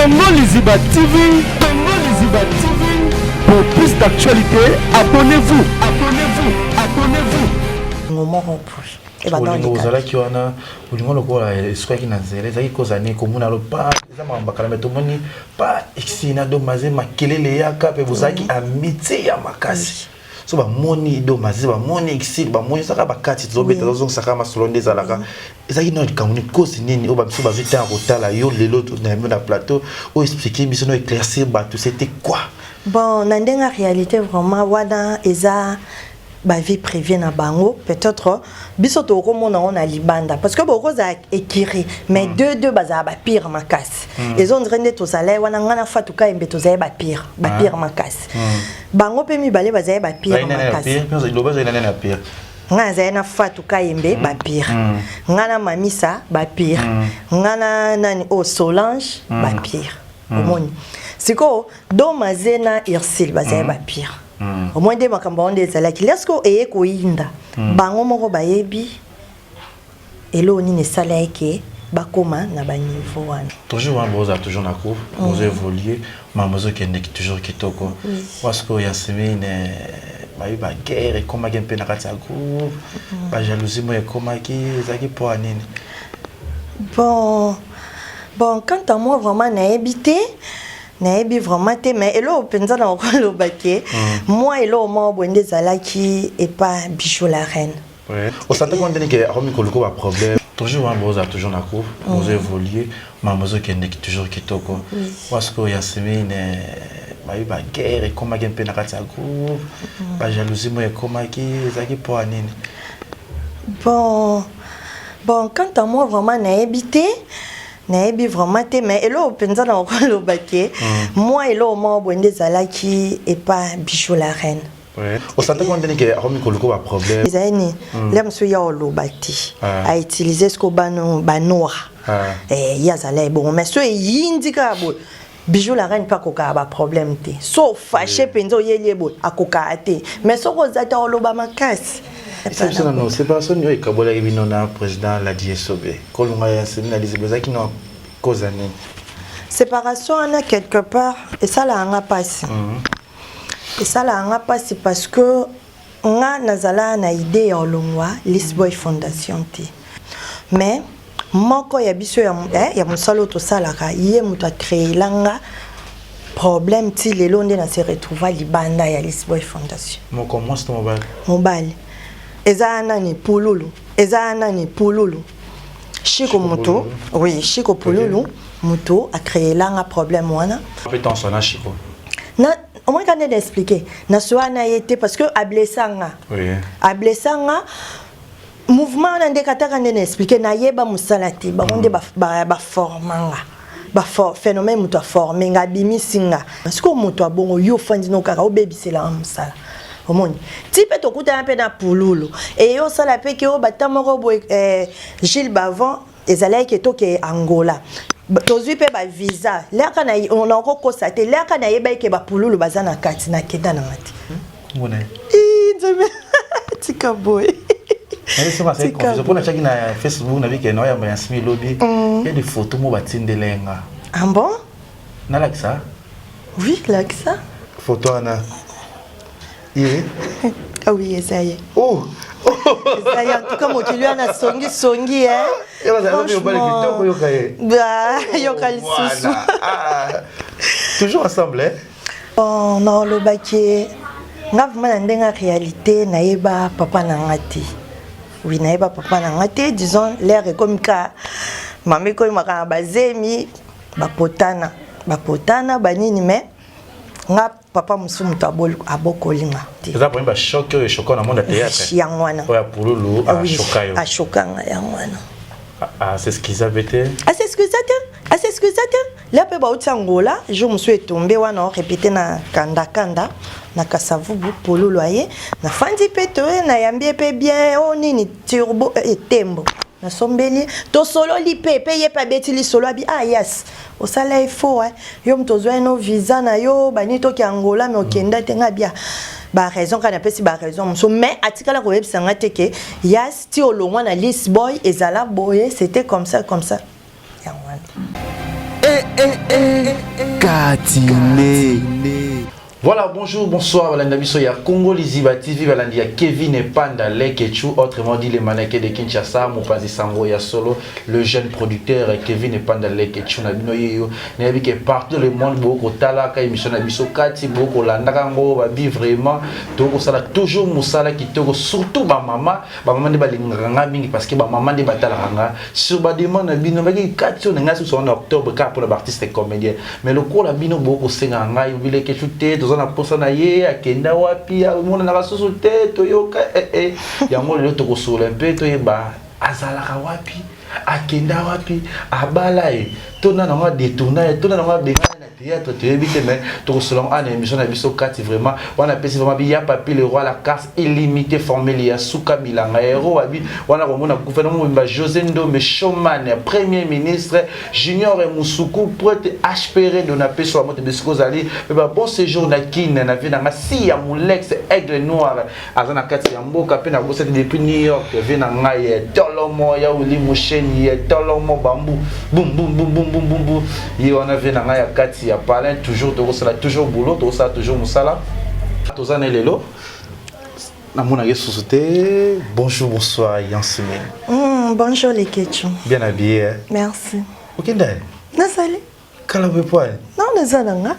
Congo Liziba TV, Congo Liziba TV. Pour plus d'actualités, abonnez-vous, abonnez-vous, abonnez-vous. Moko push. Bolingo ozalaki wana, bolingo lokola esukaki na nzela, ezalaki kozala nini komona lo pa eza makambo bakala me tomoni pa exina do maze makelele eyaka mpe bozalaki amitié ya makasi. So bamoni do maze, bamoni exil, bamoni ezalaka bakati tozobeta, tozongisaka masolo nde ezalaka. Ezalaki na likambo nini, cause nini oyo babiso bazwi ntango kotala yo lelo na yambi na plateau oyo expliquer biso no éclaircir bato, c'était quoi? Bon, na ndenge ya réalité, vraiment wana eza bavie privée na bango. Peut-être biso tokomona ngo na libanda parce que bokozala écurie, mais deux deux bazala bapire makasi. Ezondire nde tozala wana, ngai na Fatou Kayembe tozali bapire, bapire makasi. Bango mpe mibale bazali bapire makasi. Loba, ezali nani na pire? Ngai nazali na Fatou Kayembe bapire, ngai na Mamisa bapire, ngai na nani oyo Solange bapire. Omoni sikoyo Domaze na Ursile bazali bapire. Omoni nde makambo yango nde ezalaki. Leske eye koyinda, bango moko bayebi eloko nini esala eke bakóma na baniveau wana. Toujours wana bozala toujours na groupe, bozo évoluer, makambo ezokende toujours kitoko, parce que Yasmine bayi baguerre ekomaki mpe na kati ya groupe, bajalousie moko ekomaki, ezalaki mpo ya nini? Bon, quant à moi, vraiment nayebi te, nayebi vraiment te. Mais eloko mpenza na koloba ke mwa eloko moko boye nde ezalaki epa Bijou la Reine. Osantaki wana ndenge akomi koluka baproblème? Toujours wana bozala toujours na groupe, bozo évoluer, makambo ezokende toujours kitoko, parce que Yasmine bayi baguerre ekomaki mpe na kati ya groupe, bajalousie moko ekomaki, ezalaki mpo ya nini? Bon, quant à moi, vraiment nayebi te, nayebi vraiment te. Mais eloko mpenza na koloba ke mwa eloko moko boye nde ezalaki epa Bijou la Reine. Osantaki wana ndenge akomi koluka baproblème? Ezali nini le mosusu ya oloba te, autiliser siko bano banora. Ye azala ebongo, mais so eyindi kaka boye, Bijou la Reine mpe akokaka baproblème te. So ofâcher mpenza, oyeli ye boye, akokaka te. Mais soki oza te, oloba makasi. Biso nano séparation oyo ekabolaki bino na président Ladi Esobe, kolonga ya Yasmine na Liziba, ezalaki na koza nini? Séparation wana, quelque part esalaka nga mpasi, esalaka nga mpasi parce que nga nazala na idée ya olongwa Lisboy Fondation te. Mais moko ya biso ya mosala oyo tosalaka, ye moto acréela nga problème ti lelo nde na se retrouva libanda ya Lisboy Fondation. Moko mwasi to mobali? Mobali. Eza nani, Pululu, eza nani, Pululu Shiko moto, oui, Shiko Pululu moto acréela nga problème wana. Mpe tension na Shiko? Na omoi ka nde na expliquer nasoya na ye te parce que ablessa nga. Ablessa nga. Mouvement wana nde kataka nde na expliquer, nayeba mosala te. Bango nde baforma nga, phénomène moto aforme nga, abimisi nga. Sikoyo moto abongo, yo ofandi no kaka obebiselanga mosala. Omoni ti mpe tokutana mpe na Pululu eye osala mpe ke oyo bata moko boye, Gilles Bavon ezalaki ke toke Angola, tozwi mpe bavisa leka nakokosa te, leka nayebaki ke bapululu baza na kati, nakenda nanga te. Nzambe, tika boye. Mpona tiaki na Facebook na bike na oyamba Yasmi elobi ya des photos mo batindele nga. Ah bon? Nalakisa? Oui, lakisa. Photo wana ye? Ah oui, eza ye. Oh. Eza ye. En tout cas mokili wana songi songi. Kitoko, yoka ye. Yoka lisusu. Toujours ensemble, eh? Bon, naolobaki nga vraiment na ndenge ya réalité, nayeba papa na nga te. Oui, nayeba papa na nga te. Disons l'air ekomi ka mama, ekoyimaka na bazemi, bapotana bapotana banini, mais nga papa mosusu moto abokoli nga te. Eza premier bachoc oyo echoka na monde ya théâtre? Yango wana. Oyo ya Pululu achoka yo? Achoka nga, yango wana. As'excusa pe te? As'excusa te, as'excusa te. La mpe bauti Angola, jour mosusu etombe wana, orépété na kandakanda na Kasavubu, Pululu aye, nafandi mpe toye, nayambi ye mpe bien o nini turbo etembo nasombeli, tosololi mpe ye mpe abeti lisolo, abi: "Ah yes, osala effort, yo moto ozwa no visa na yo bani toki Angola, mais okenda te." Nga bia baraison kaka, napesi baraison mosusu, mais atikala koyebisa nga te ke yas ti olongwa na Lisboy ezala boye, c'était comme ça, comme ça, yango wana. Eh eh eh Katine. Voilà, bonjour, bonsoir, balandi na biso ya Congo Liziba TV, balandi ya Kevin Epanda Lekechu, autrement dit le mannequin de Kinshasa, mopanzi sango ya solo, le jeune producteur Kevin Epanda Lekechu na bino yeyo, nayebi ke partout dans le monde boko talaka émission na biso kati, boko landaka ngo babi vraiment, toko sala toujours musala kitoko, surtout ba mama, ba mama nde balingaka nga mingi parce que ba mama nde batalaka nga sur ba demande na bino, baki kati oyo na ngai susu na octobre kaka mpona ba artiste comédien, mais lokola bino bokosenga ngai Lekechu te, toza na posa na ye, akenda wapi, amonanaka susu te, toyoka eh, eh. Yango lelo tokosola mpe toyeba azalaka wapi, akenda wapi, abala ye to nana yango adetourna ye to nana yango abengana na théâtre, toyebi te, mais tokosola yango ana émission na biso kati. Vraiment wana apesi vraiment biya papi le roi, la carte illimité, formule ya suka bilanga héros wabi wana komona gouvernement mobimba, José Ndombe Showman, premier ministre Junior Musuku, prêtre HPR do na peso ya moto bisiko ozali mpe ba bon séjour na Kine na vie nanga si ya Molex Aigle Noir aza na kati ya mboka mpe nabosaki depuis New York, vie na ngai tolomo ya Uli Musheni ye tolomo bambu bum bum bum bum bum bum bum ye wana vie na ngai ya kati ya palin. Toujours tokosala toujours boulot, tokosala toujours mosala. Toza na lelo namonaki susu te. Bonjour, bonsoir Yasmine. Bonjour Lekechu. Bien habillé, hein? Merci. Okenda? Nazali. Kala boye poil. Non, naza na nga.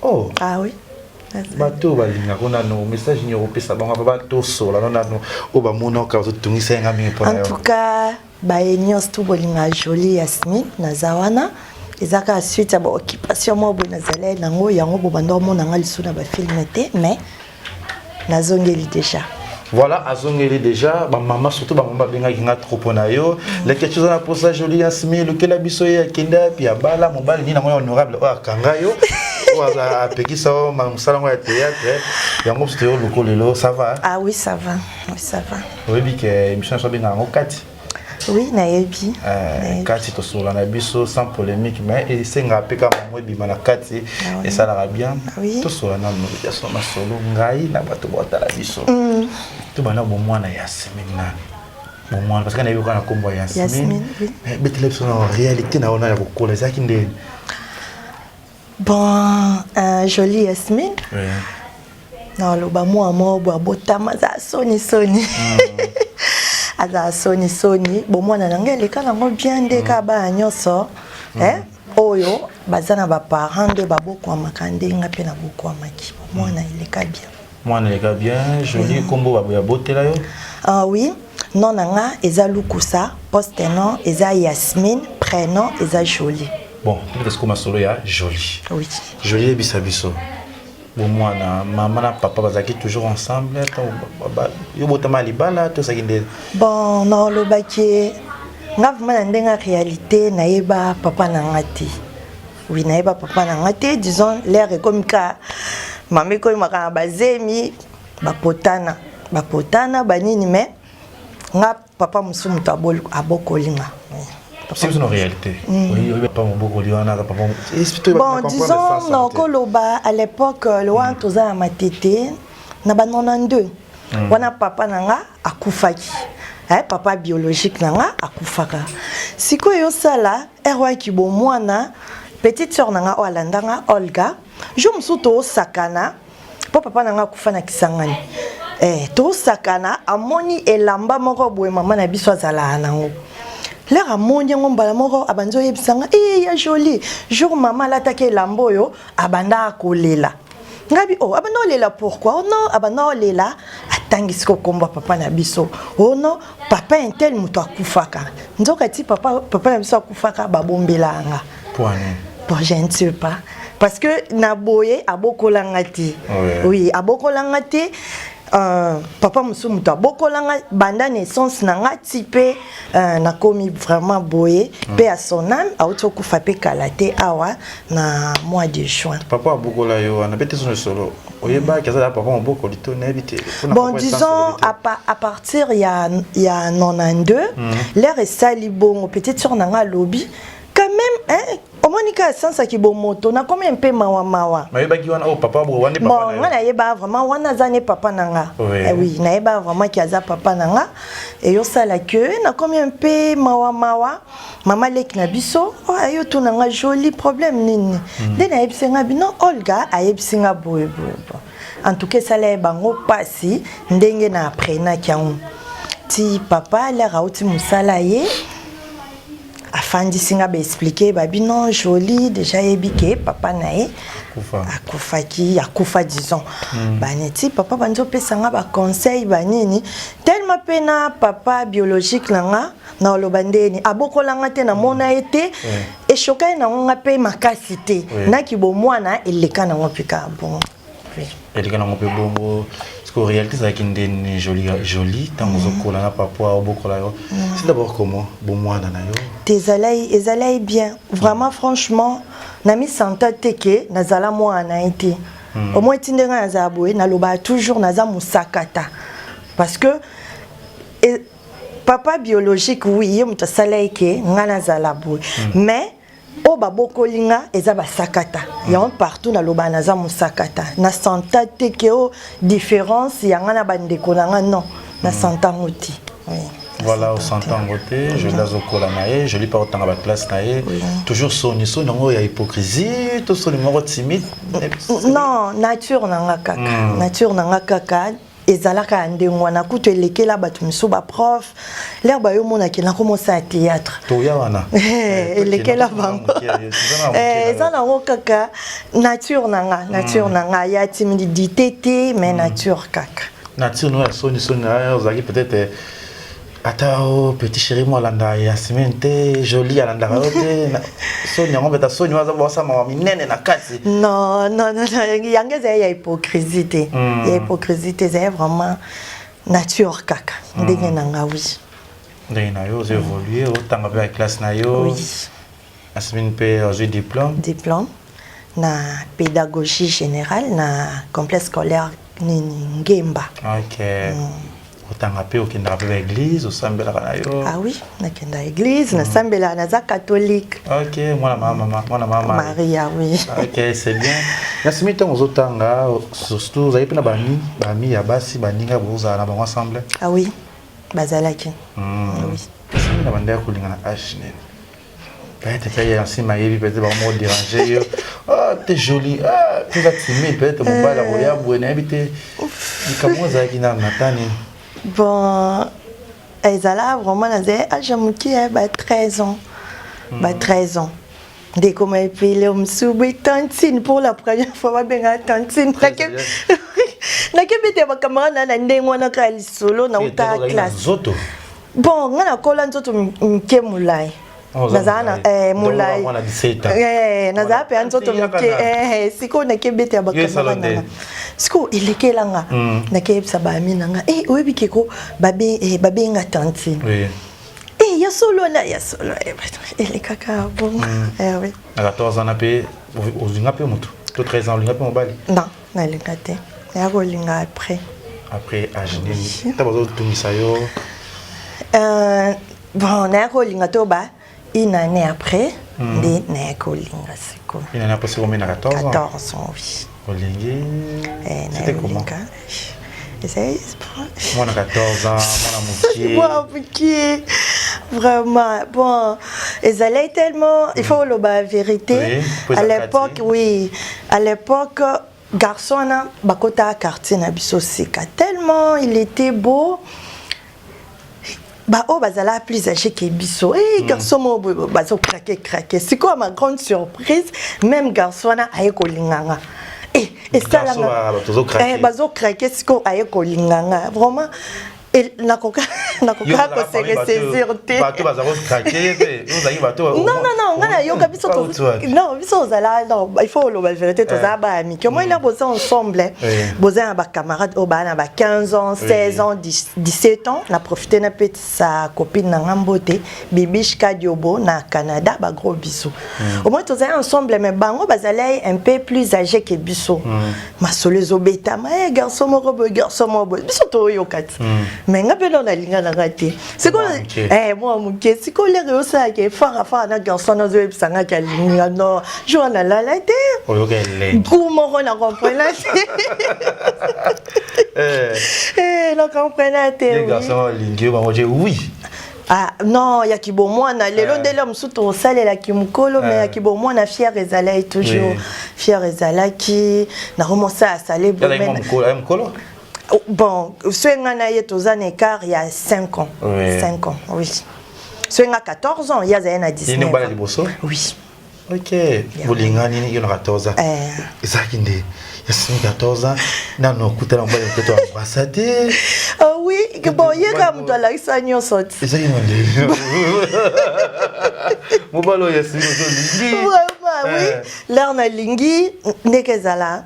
Oh. Ah oui. Bato balingako nano, message nini okopesa bango apa batosola no nano oyo bamonaka bazotungisa yenga mingi mpona En yo? tout cas, baye nyonso tu bolinga Jolie Yasmine, naza wana. Eza kaka suite ya baoccupation moko boye nazali nango, yango bobanda omona nga lisusu na bafilm te, mais nazongeli déjà. Voilà, azongeli déjà. Bamama, surtout bamama, babengaki nga trop mpo na yo. Leke oza na posa Jolie Yasmine, lukela biso ye, akenda api, abala mobali nini yango ya honorable oyo akanga yo, oyo apekisa yo mosala yango ya théâtre? Yango biso toyo luko lelo. Ça va? Ah oui, ça va, oui, ça va. Oyebi ke émission nyonso abengaka yango kati? Oui, nayebi. Kati tosolola na biso sans polémique, mais esengaka mpe kaka mango ebima na kati, esalaka bien. Tosolola nano yaso masolo ngai na bato baotala biso. Tobanda bomwana Yasmine nani, bomwana, parce que nayebi kaka na nkombo ya Yasmine. Betela biso na réalité na wana ya kokola, ezalaki ndeni? Bon, Jolie Yasmine, naloba mwa moko boye, abotama aza soni soni, azala soni soni. Bomwana na ngai eleka nango bien nde kaka bana nyonso oyo baza na baparent nde babokwamaka, nde nga mpe nabokwamaki. Bomwana eleka bien. Mwana eleka bien. Jolie, nkombo ya botela yo? Oui, nom na nga eza Lukusa, postnom eza Yasmine, prénom eza Jolie. Bon, tobeta sikoyo masolo ya Jolie. Oui. Jolie, yebisa biso bomwana, mama na papa bazalaki toujours ensemble yo botama libala to ezalaki nde? Bon, nalobaki nga vraiment na ndenge ya réalité, nayeba papa na nga te. Oui, nayeba papa na nga te. Disons l'air ekomi ka mama ekoyimaka na bazemi, bapotana bapotana banini, mais nga papa mosusu moto abokoli nga. C'est une réalité. Oui, papa mobokoli wana papa. Bon, disons nakoloba à l'époque le wana toza na Matete na ba 92 wana, papa na nga akufaki. Papa biologique na nga akufaka. Sikoyo osala ere waki bomwana, petite sœur na nga oyo alanda nga, Olga, jour mosusu toosakana mpo papa na nga akufa na Kisangani. Tosakana, amoni elamba moko boye mama na biso azalaka nango. Lere amoni yango, mbala moko abandi oyebisanga e ya Jolie, jour mama alataki elamba oyo abanda kolela. Ngabi oh, abanda olela pourquoi? Oh non, abanda olela, atangisi kokomba papa na biso. Oh non, papa un tel moto akufaka. Nzoka ti papa, papa na biso akufaka, babombela nga. Bon, je ne sais pas, parce que na boye abokolanga te. Oui, abokolanga te. Papa mosusu moto abokolanga banda naissance na nga ti mpe nakomi vraiment boye mpe ya son âme, auti okufa mpe kala te awa na mois de juin. Papa abokola yo wana mpe te sono solo oyebaki azala papa mobokoli to nayebi te? Bon, disons à partir ya 92, l'heure esali bongo, petite sœur na nga alobi quand même, hein, Omoni kaka sansaki bomoto, nakomi mpe mawamawa. Mayebaki wana oyo papa bo wana papa? Bon, nga nayeba vraiment wana aza ne papa na nga. Oui. Eh oui, nayeba vraiment ki aza papa na nga. Eyosala ke nakomi mpe mawamawa. Mama leki na biso oyo ayo tuna nga: "Joli, problème nini?" Nde nayebisi nga bino, Olga ayebisi nga boye boye. Bo, en tout cas esala ye bango mpasi ndenge na apprenaki yango. Ti papa lere auti mosala, ye afandisi nga, baexpliquer babi: "Non, Joli déjà yebi ke papa na ye Akufa. Akufaki, akufa, disons. Baneti papa bandi opesa nga baconseil banini tellement mpe na papa biologique na nga, na oloba ndeni abokolanga te, namona ye te. Eshoka ye nango nga mpe makasi te. Naki bomwana eleka nango mpe kaka bongo, oui. Eleka nango mpe bongo. Parce que réalité ezalaki ndeni, Joli? Joli, ntango ozokola na papa obokola yo, c'est d'abord comment bomwana na yo? Te, ezalai bien vraiment, franchement. Namisanta te ke nazala mwana na ye te. Au moins ti ndenge nazala boye, nalobaka toujours naza mosakata, parce que papa biologique, oui, ye moto asala ye ke nga nazala boye, mais oyo babokoli nga eza basakata. Yango partout nalobaka naza mosakata. Nasanta te ke o différence ya nga na bandeko na nga, non, nasanta yango te, oui. Voilà, osanta yango te. Joli azokola na ye, Joli mpe akotanga baclasse na ye, toujours soni soni yango ya hypocrisie to soni moko timide? Non, nature na nga kaka, nature na nga kaka ezalaka ya ndenge wana. Kutu elekela bato mosusu, baprof lere bayomonaki nakomosala théâtre. Toya wana. Elekela bango. Eza nango kaka nature na nga, nature na nga ya timidité te, mais nature kaka. Nature no ya soni soni na ozalaki peut-être ata o petit chéri mo alanda ya semaine te, Joli alandaka yo te. Soni yango mbeta soni waza basama minene na kati. Non, non, non, yango ezali ya hypocrisie te, ya hypocrisie te. Ezali vraiment nature kaka ndenge na nga, oui. Ndenge na yo ozo évolue, otanga mpe ya classe na yo. Oui. Na semaine mpe ozwi diplôme. Diplôme na pédagogie générale na complexe scolaire nini, Ngemba. Ok, otanga mpe, okendaka mpe baéglise, osambelaka na yo? Ah oui, nakenda église, nasambelaka, naza catholique. Ok, mwana mama, mwana mama. Maria, oui. Ok, c'est bien. Nasimi ntango ozotanga, surtout ozali mpe na bami bami ya basi, baninga bozala na bango ensemble? Ah oui, bazalaki, oui. Nasimi na bandeko kolinga na age nini? Peut-être mpe ya nsima ayebi, peut-être bango moko déranger yo: "Ah, t'es jolie, ah, toza timide, peut-être mobali akoya boye." Nayebi te likambo ezalaki nanu na ta nini. Bon, ezala vraiment nazali age ya moke, ba 13 ans, ba 13 ans. Ndeko ma epele mosusu boye, tantine. Pour la première fois babengaka tantine. Nakebi te bacamarade na na ndenge wana kaka lisolo nauta classe. Nzoto? Bon, nga nakola nzoto mike, molai. Nazala na molai, nazala mpe ya nzoto mike. Sikoyo nakebete ya bacamarade nanga, sikoyo elekelanga, nakeyebisa baami nanga: "E, oyebi keko babenga tantine." E, ya solo na ya solo elekaka bongo, oui. Na 14 ans mpe olinga mpe motu to 13 ans olinga mpe mobali? Non, nalinga te, naya kolinga après. Après age nini, ntango bazotungisa yo? Bon, naya kolinga to ba une année après nde naya kolinga sikoyo. Une année après, sikoyo na 14 ans? 14 ans, oui. Olingi, c'était comment? Ezali Mwana 14 ans, mwana mokie. Mwana mokie vraiment. Bon, ezalaki tellement, il faut oloba vérité, oui, à l'époque, oui, à l'époque garçon wana bakotaka quartier na biso sika, tellement il était beau. Baoyo bazala plus âgé ke biso, e garçon moko boye bazocraquer craquer. Sikoyo, ma grande surprise, même garçon wana aye kolinganga. Esalanga bazocraquer, sikoyo aye kolinganga vraiment. Nakoka kose ressaisir te. Non, non, non, nga nayoka biso, non, biso ozala, non, il faut oloba vérité, tozala baya mike. Omoi la boza ensemble, boza na bacamarade oyo baa na ba 15 ans, 16 ans, 17 ans. Na profite na petisa copine na nga mbote, Bibish Kadiobo na Canada, bagros bisous. Omoi tozali ensemble, mais bango bazali un peu plus âgé ke biso. Masolo ezobetama: e garçon moko boye, garçon moko boye. Biso toyoka ti. Mais nga mpe no nalinga na nga te. Sikoyo mwa moke, sikoyo lere osalaka efara fara na garçon, nazoyebisa nga ke alingi nga. Non, jour nalala te, goût moko na comprena te, na comprena te. Garçon alingi yo, bango oui. Ah, non, yaki bomwana. Lelo ndele mosusu tosalelaki mokolo, mais yaki bomwana, fier ezalaki toujours, fier ezalaki. Nakomosala asale. Mokolo. Bon, so nga na ye toza na écart ya 5 ans. 5 ans, oui. So nga 14 ans, ye azali na 19 ans. Liboso? Oui. Ok, bolingani yo na 14 ans. Ezalaki nde yasimi 14 ans, nano okutana mobali moke to embrassa te? Oui, bon, ye kaka moto alakisa nyonso ti. Ezalaki na nde mobali oyo yasimi ozolingi? Vraiment, oui. L'heure nalingi, ndenge ezala.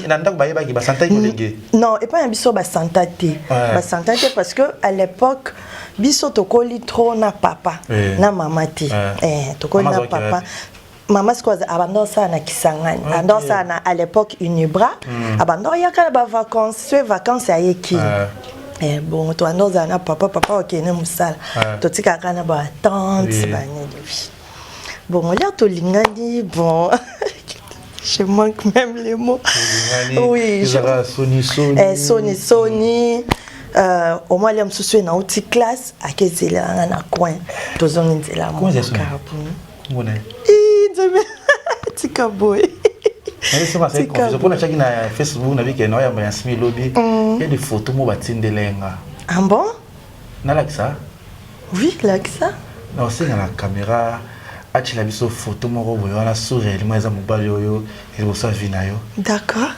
Na ndako bayebaki, basantaki molenge? Non, epai na biso basanta te, basanta te, parce que à l'époque biso tokoli trop na papa na mama te. Tokoli na papa, mama sikoyo abanda osala na Kisangani, abanda osala na, à l'époque, Unibra. Abanda oyaka na bavacances, so vacances ayeki. Bon, tobanda ozala na papa. Papa okende mosala, totikaka na batante banini. Bon, l'heure tolingani, bon, je manque même les mots. Oui. Soni soni. Soni soni. Au moins lia mosusu ye nauti classe, akezelanga na coin, tozongi nzela. Nzambe, tika boye. Mpona tiaki na Facebook na bike na oyamba ya nsimi elobi ya des photos mo batindelenga. Ah bon? Nalakisa? Oui, lakisa. Na osenga na caméra atiela biso photo moko boye wana. Sur réellement eza mobali oyo liboso ya vie na yo? D'accord.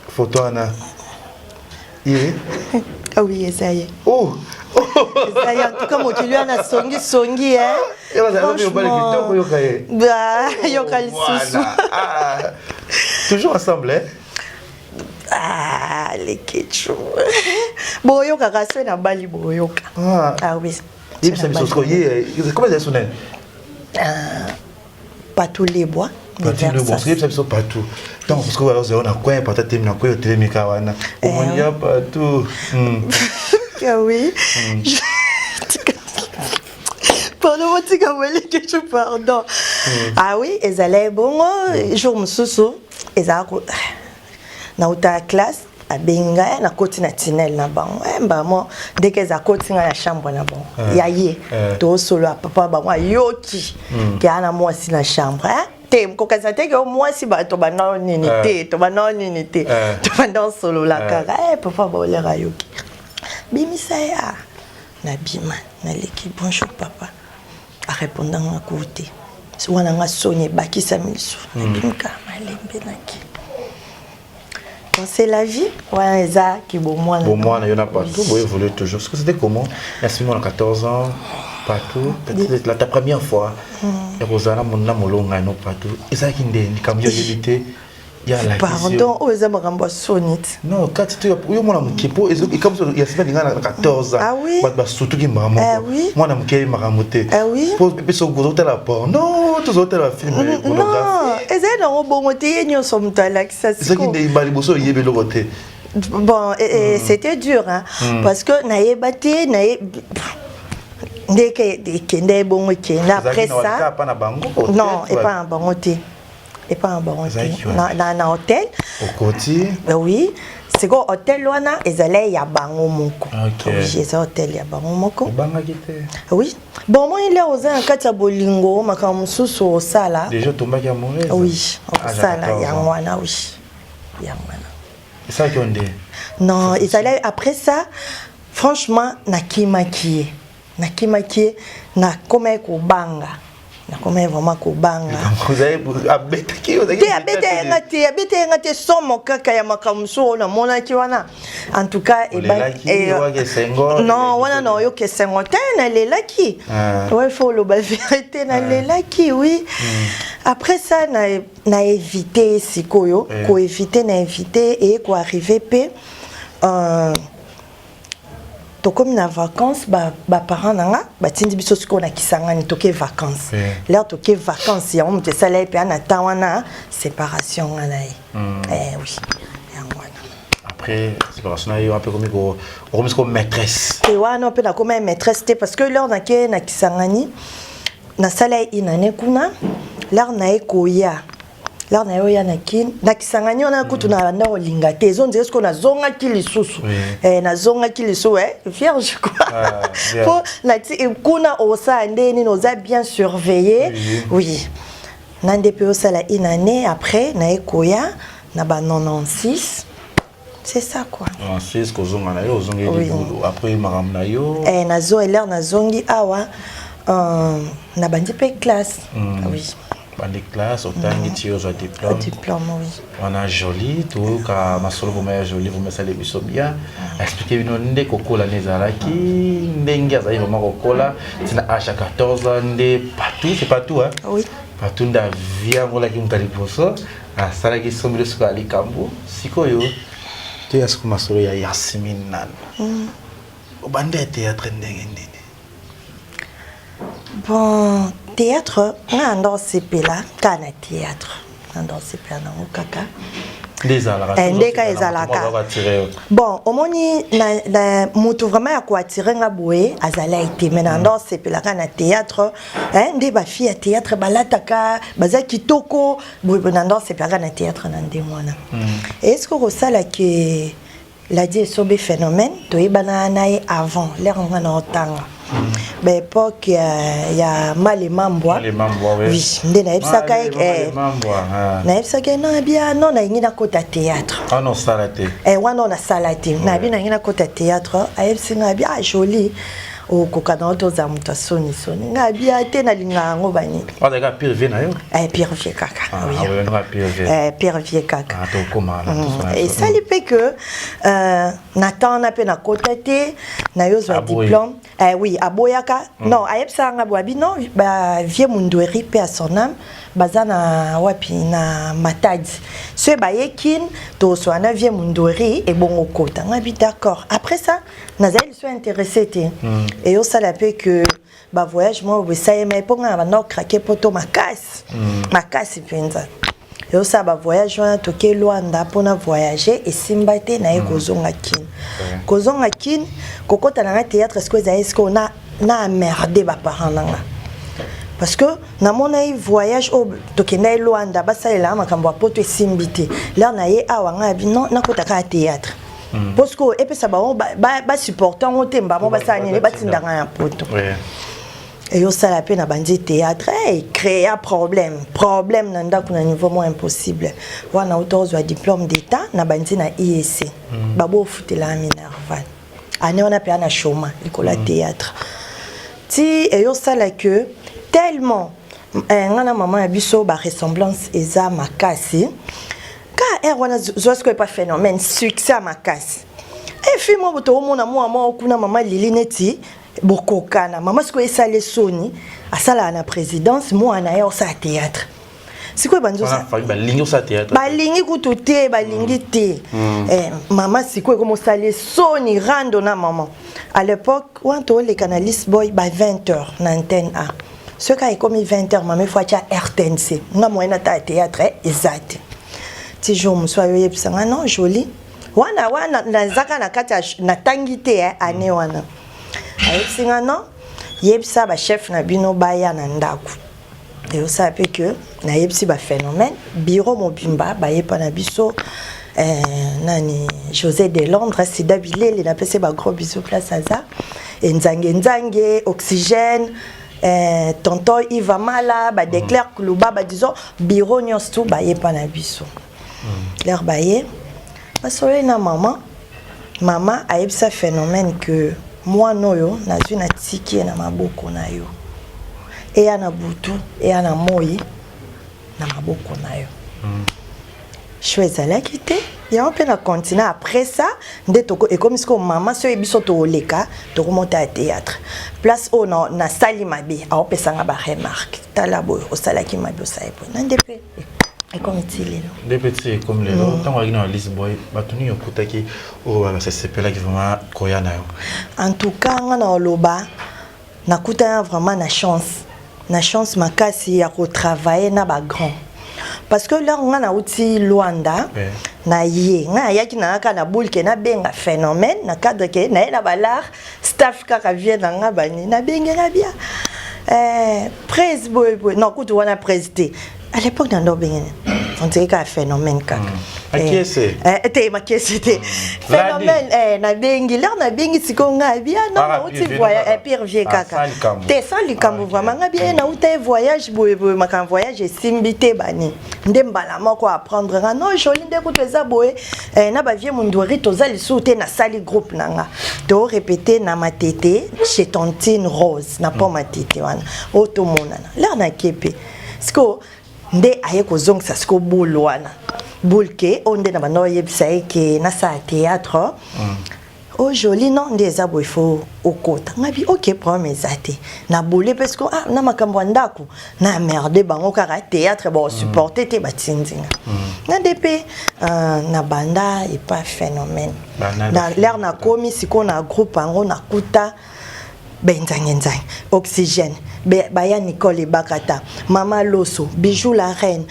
Photo wana ye? Ah oui, eza ye. Oh. Eza ye. En tout cas, mokili wana songi songi. Kitoko, yoka ye. Yoka lisusu. Toujours ensemble, hein? Ah, lekechu, boyokaka so na bali, boyoka. Ah oui. Yebisa biso sikoyo ye, comment ezali so nani? Patou Lebwa. Yebisa biso Patou, ntango parce que ozala na coin, Patou atemi na coin, otelemi ka wana, omoni ya Patou. Ah oui, pardon, botika bolekechu, pardon. Ah oui, ezalaki bongo. Jour mosusu ezalaka nauta ya classe, abengi ngai, nakoti na tunnel na bango mbamo. Ndenge eza, akoti ngai na chambre na bango ya ye, tosolola. Papa bango ayoki ke aa na mwasi na chambre te. Kokanisa te ke mwasi, bato banda nini te, tobanda nini te, tobanda osolola kaka. Papa baolere ayoki, bimisa ye. A nabima, naleki: "Bonjour papa." Arépondanga ku te. Wana nga soni ebakisami lisusu, nabimika malembe, naki. Bon, c'est la vie. Ouais, eza ki bomwana. Bomwana, yo na partout, bo évoluer toujours. Parce que c'était comment? Yasmine a 14 ans, partout. Peut-être la ta première fois. Ya kozala na molonga no partout. Ezalaki nde likambo yo yebi te. Pardon, oyo eza makambo ya soni ti. Non, kati to yo mwana moke, po ekamso Yasmine alinga na 14 ans. Bato basutuki mbaka moko. Mwana moke ayebi makambo te. Po biso ozotala porno, tozotala film. Non, ezali nango bongo te. Ye nyonso moto alakisa. Ezalaki nde ba liboso oyebi eloko te? Bon, c'était dur, hein, parce que nayeba te, naye ndeke ekende ebongo, ekende. Après ça, non, epa na bango te, epa na bango te, na hôtel. Okoti? Oui, sikoyo hôtel wana ezali ya bango moko. Oui, eza hôtel ya bango moko. Obangaki te? Oui, bon, moi ile oza na kati ya bolingo, makambo mosusu osala. Déjà tombaki amoureuse? Oui, osala yango wana, oui, yango wana. Esalaki yo nde? Non, ezali après ça, franchement, nakimaki ye, nakimaki ye, nakomaki kobanga, nakomaki vraiment kobanga. Abetaki? Te, abeta yenga te, abeta yenga te. Somo kaka ya makambo mosusu oyo namonaki wana, en tout cas. Non, wana na oyoka esengo te, nalelaki. Ouais, faut oloba vérité, nalelaki, oui. Après ça, na évité sikoyo koéviter, na éviter eye koarrive mpe tokomi na vacances, baparent na nga batindi biso sikoyo na Kisangani, toke vacances. L'heure toke vacances, yango moto esala ye mpe na temps wana séparation nga na ye. Oui, yango wana. Après séparation na yo, mpe komi okomi siko maîtresse? Te, wana mpe nakoma maîtresse te, parce que l'heure nake na Kisangani, nasala ye inane kuna. L'heure na ye koya, l'heure na ye oya na Kini, na Kisangani wana kutu na banda kolinga te. Ezondire sikoyo nazongaki lisusu, nazongaki lisusu vierge quoi. Po nati kuna osala nde nini, oza bien surveillé. Oui, na nde mpe osala une année. Après naye koya na ba 96, c'est ça quoi. 96, kozonga na yo, ozongeli après makambo na yo? Nazo elere nazongi awa, nabandi mpe classe, oui. Bandi classe, otangi ti ozwa diplôme? Diplôme, oui. Wana Joli, toyoka masolo vraiment ya Joli, vraiment esali biso bien. Explique bino nde kokola nde ezalaki, ndenge azali vraiment kokola ntina âge ya 14 ans, nde partout, c'est partout, hein? Oui. Partout nde avie angolaki moto ya liboso asalaki sombeli suka ya likambo. Sikoyo toya siko masolo ya Yasmine nano. Obanda ya théâtre ndenge nini? Bon, théâtre, nga ndo osepela kaka na théâtre, nga ndo osepela nango kaka. Nde ezalaka? Nde ka ezalaka. Bon, omoni na moto vraiment ya koattirer nga boye azalaki te, mais na ndo osepelaka na théâtre, nde bafille ya théâtre balataka, baza kitoko boye. Na ndo osepelaka na théâtre na ndenge wana. Est ce que kosala ke Ladi Esobe Phénomène, toyebana na ye avant l'heure nga na otanga baépoque ya Malemambwa. Oui, nde nayebisaka ye, nayebisaka ye na bia non, nalingi nakota théâtre. Wana osala te? Wana nasala te. Nayebi nalingi nakota théâtre. Ayebisi nga abi: "Ah Joli, okoka na yo tozala moto asonisoni." Nga abia te, nalingaka yango banini. Azalaka pire vie na yo? Pire vie kaka, pire vie kaka. Esali mpe ke na temps wana mpe nakota te, nayozwa diplôme. Oui, aboyaka. Non, ayebisaka nga boye, abi non, bavie Mundweri mpe à son âme, baza na wapi, na Matadi, soki baye Kine, tozwa na vie Mundweri ebongo kota. Nga bi d'accord. Après ça nazali liso intéressé te. Eyosala mpe ke bavoyage moko boye esalema mpo nga na banda okrake poto makasi makasi mpenza. Eyosala bavoyage wana, toke Lwanda mpona voyage, esimba te. Naye kozonga Kine, kozonga Kine, kokɔta na nga théâtre. Sikoyo ezali sikoyo na emmerder baparent na nga, parce que namona voyage oyo tokenda ye Lwanda, basalelaka makambo ya poto, esimbi te. L'heure na ye awa, ngai abi non, nakota kaka théâtre, parce que epesa bango basupporte yango te. Mbamo basala nini, batindanga ya poto. Eyosala mpe na bandi théâtre, ecréa problème, problème na ndako na niveau moko impossible. Wana uta ozwa diplôme d'état, na bandi na IEC, babofutela minerval. Ane wana mpe na chôma likolo ya théâtre. Ti eyosala ke tellement nga na mama ya biso baressemblance eza makasi ka ere wana, zwa sikoyo epa Phénomène succès ya makasi efi mwa boto, omona mwa moko kuna, mama Lili neti bokokana. Mama sikoyo esala esoni, asalaka na présidence, mwana ye osala théâtre. Sikoyo balingi osala théâtre? Balingi kutu te, balingi te. Mama sikoyo ekoma osala esoni rando na mama. À l'époque wana tooleka na Lisboy ba 20 heures na Antenne A. Soki ekomi 20 heures, mama efo atya RTNC. Nga moyen ata ya théâtre eza te. Ti jour mosusu ayoyebisanga: "Non Joli." Wana wana nazaka na kati, natangi te ane wana. Ayebisi nga: "Non, yebisa bachef na bino baya na ndako." Eyosala mpe ke nayebisi baphénomène, bureau mobimba bayepa na biso, nani, José de Londres, Sida Bilele, napesi bagros bisous place aza, Enzange Nzange, Oxygène, tonton Iva Mala, badéclare Kuluba, badisons bureau nyonso tu bayepa na biso. L'heure baye, basololi na mama. Mama ayebisa Phénomène ke mwana oyo nazwi, natiki ye na maboko na yo, eya na butu, eya na moi, na maboko na yo. Choix ezalaki te, yango mpe na continent. Après ça nde ekomi sikoyo mama soki biso toleka, tokomota ya théâtre, place oyo nasali mabe, aopesanga baremarque: "Tala boye, osalaki mabe, osali boye." Na nde mpe ekomi ti lelo. Nde mpe ti ekomi lelo. Ntango ayaki na Lisboy, bato nini okutaki oyo basesepelaki vraiment koya na yo? En tout cas, nga na oloba nakutana vraiment na chance, na chance makasi ya kotravailler na bagrand. Parce que l'heure nga nauti Luanda, na ye nga ayaki na kaka na boule ke nabenga Phénomène na cadre ke naye na balar staff kaka vie na nga bani nabengela bia prese boye boye. Non, kutu wana prese te. À l'époque na ndo obengene, on dirait kaka Phénomène kaka. Makiese. Te, Makiese te. Phénomène, nabengi l'heure nabengi sikoyo nga bia non, nauti voyage, pire vie kaka te, sans likambo vraiment. Nga bia nauta ye voyage boye boye, makambo voyage esimbi te bani nde mbala moko apprendre nga non joli nde kutu eza boye, na bavie Mundweri toza lisusu te. Nasali groupe na nga, torépété na Matete chez Tantine Rose na po Matete wana oyo tomonana. L'heure nake mpe sikoyo nde aye kozongisa sikoyo boule wana, boule ke oyo nde na banda oyebisa ye ke nasala théâtre o joli. Non, nde eza boye, fo okota. Nga bi ok, problème eza te. Na boule mpe siko, ah, na makambo ya ndako na merde bango kaka théâtre baosupporte te, batindi nga nde mpe na banda epa Phénomène. Na l'heure nakomi sikoyo na groupe yango, nakuta benzange-nzange oxygène baya Nicole Ebakata, Mama Loso, Bijou la Reine,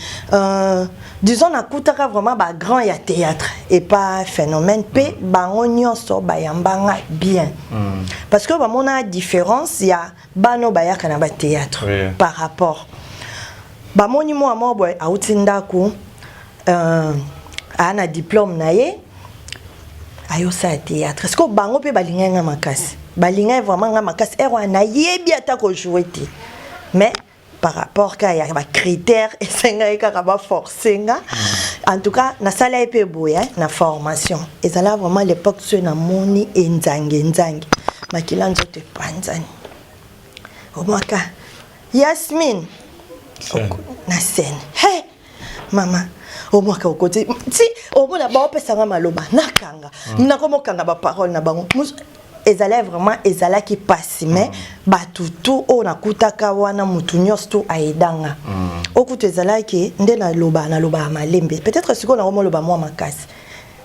disons nakutaka vraiment bagrand ya théâtre epa Phénomène mpe bango nyonso bayambanga bien parce que bamona différence ya bano bayaka na bathéâtre par rapport bamoni mwa moko boye auti ndako, aa na diplôme na ye, ayosala théâtre. Sikoyo bango mpe balingai nga makasi, balingai vraiment nga makasi. Ere wana nayebi ata kojouer te, mais par rapport ka ya bacritère esengaki kaka baforce nga. En tout cas nasala ye mpe boye na formation ezala vraiment l'époque soki namoni enzange nzange, makila nzoto epanzani, omwaka Yasmine na scène he mama omwaka okoti ti omona baopesanga maloba nakanga nakomokanga baparole na bango. Ezalaki vraiment, ezalaki pasi, mais bato tu oyo nakutaka wana, motu nyonso tu ayedanga. Okutu ezalaki nde naloba, nalobaka malembe, peut-être sikoyo nakomoloba mwa makasi.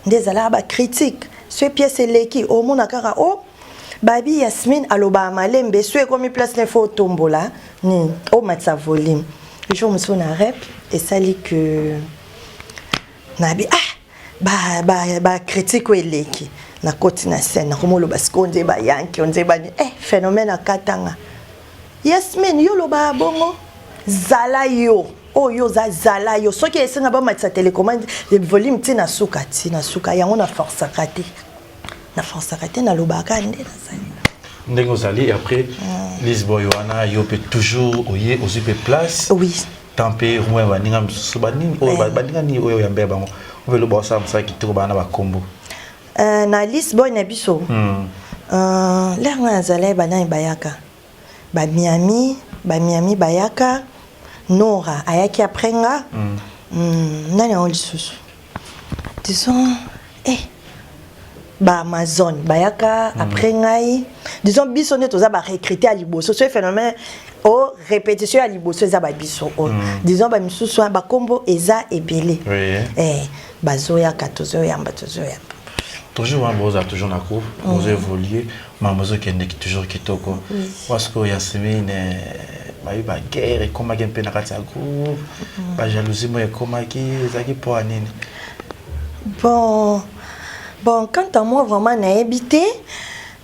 Nde ezalaka bacritique so pièce eleki, omona kaka o babi Yasmine alobaka malembe, so ekomi place ne fo otombola nini, omatisa volume. Jour mosusu na rep esali ke nabi ah bacritique oyo eleki, nakoti na scène, nakomoloba sikoyo nde bayanki nde bani Phénomène akatanga: "Yasmine, yo olobaka bongo, zala yo oyo oza, zala yo. Soki esenga bamatisa télécommande volume ntina suka, ntina suka yango, naforçaka te, naforçaka te, nalobaka nde nazali." Ndenge ozali après Lisboy wana, yo mpe toujours oye ozwi mpe place tant mpe rumwa ya baninga mosusu banini oyo baninga nini oyo oyamba ya bango oyo eloba osala mosala kitoko, baa na bakombo. Na Lisboy na biso, l'heure nga nazalaki, banani bayaka? Bamiami, bamiami bayaka, Nora ayaki après nga. Nani yango lisusu? Disons baamazon bayaka après ngai. Disons biso nde toza barecruté ya liboso. So Phénomène o répétition ya liboso eza babiso oyo. Disons bamisusu wana bakombo eza ebele. Bazoyaka, tozoyamba, tozoyamba. Toujours wana bozala toujours na groupe, bozo évoluer, makambo ezokendeki toujours kitoko parce que Yasmine bayi baguerre ekomaki mpe na kati ya groupe, bajalousie moko ekomaki, ezalaki mpo ya nini? Bon, quant à moi, vraiment nayebi te,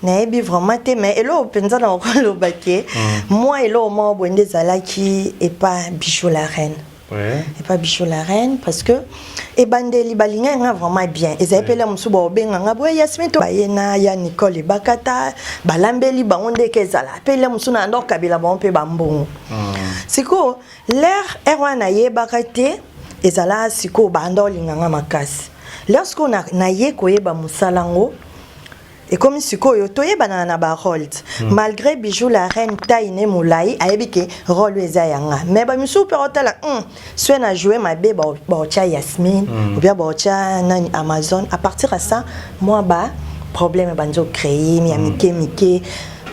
nayebi vraiment te, mais eloko mpenza na koloba ke moi eloko moko boye nde ezalaki epa Bijou la Reine. Epa Bijou la Reine, parce que ebandeli balingaki nga vraiment bien. Ezali mpe mosusu baobenga nga boye Yasmin to baye na ya Nicole Ebakata, balambeli bango ndeke ezala mpe le mosusu na ndo okabela bango mpe bambongo. Sikoyo l'heure ere wana nayebaka te, ezala sikoyo banda olinganga makasi. L'heure sikoyo naye koyeba mosala yango, ekomi sikoyo toyebanaka na barole. Malgré Bijou la Reine taille ne molai, ayebi ke role oyo eza yanga, mais bamisusu mpe otala soki na joue mabe, baotya Yasmine ou bien baotya nani, Amazon. À partir ya ça, mwa ba problème ebandi ocréer ya mike mike.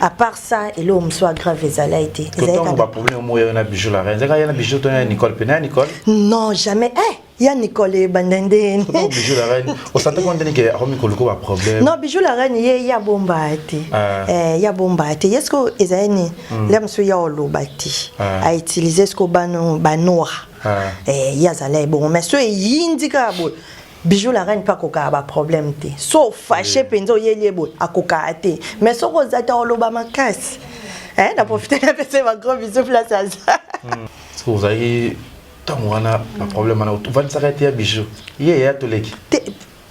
À part ça, eloko mosusu ya grave ezala te. Kotongo baproblème moko ya na Bijou la Reine, ezalaka ya na Bijou to ya Nicole mpe na ya Nicole? Non, jamais. Ya Nicole ebanda ndeni? Bijou la Reine osante ko ndeni ke akomi koluka baproblème? Non, Bijou la Reine ye ya bomba te. Ya bomba te. Ye siko ezali ni le mosusu ya oloba te, autilize siko bano banora. Ah. Eh, ye azala ebongo, mais so eyindi kaka boye, Bijou la Reine mpe akokaka baproblème te. So ofâcher mpenza, oyeli ye boye, akokaka te. Mais soki oza te, oloba makasi. Eh, na profite napesa bagros bisous place aza. Parce que ozalaki ntango wana baproblème wana, ovandisaka ete ya Bijou ye ya toleki? Te,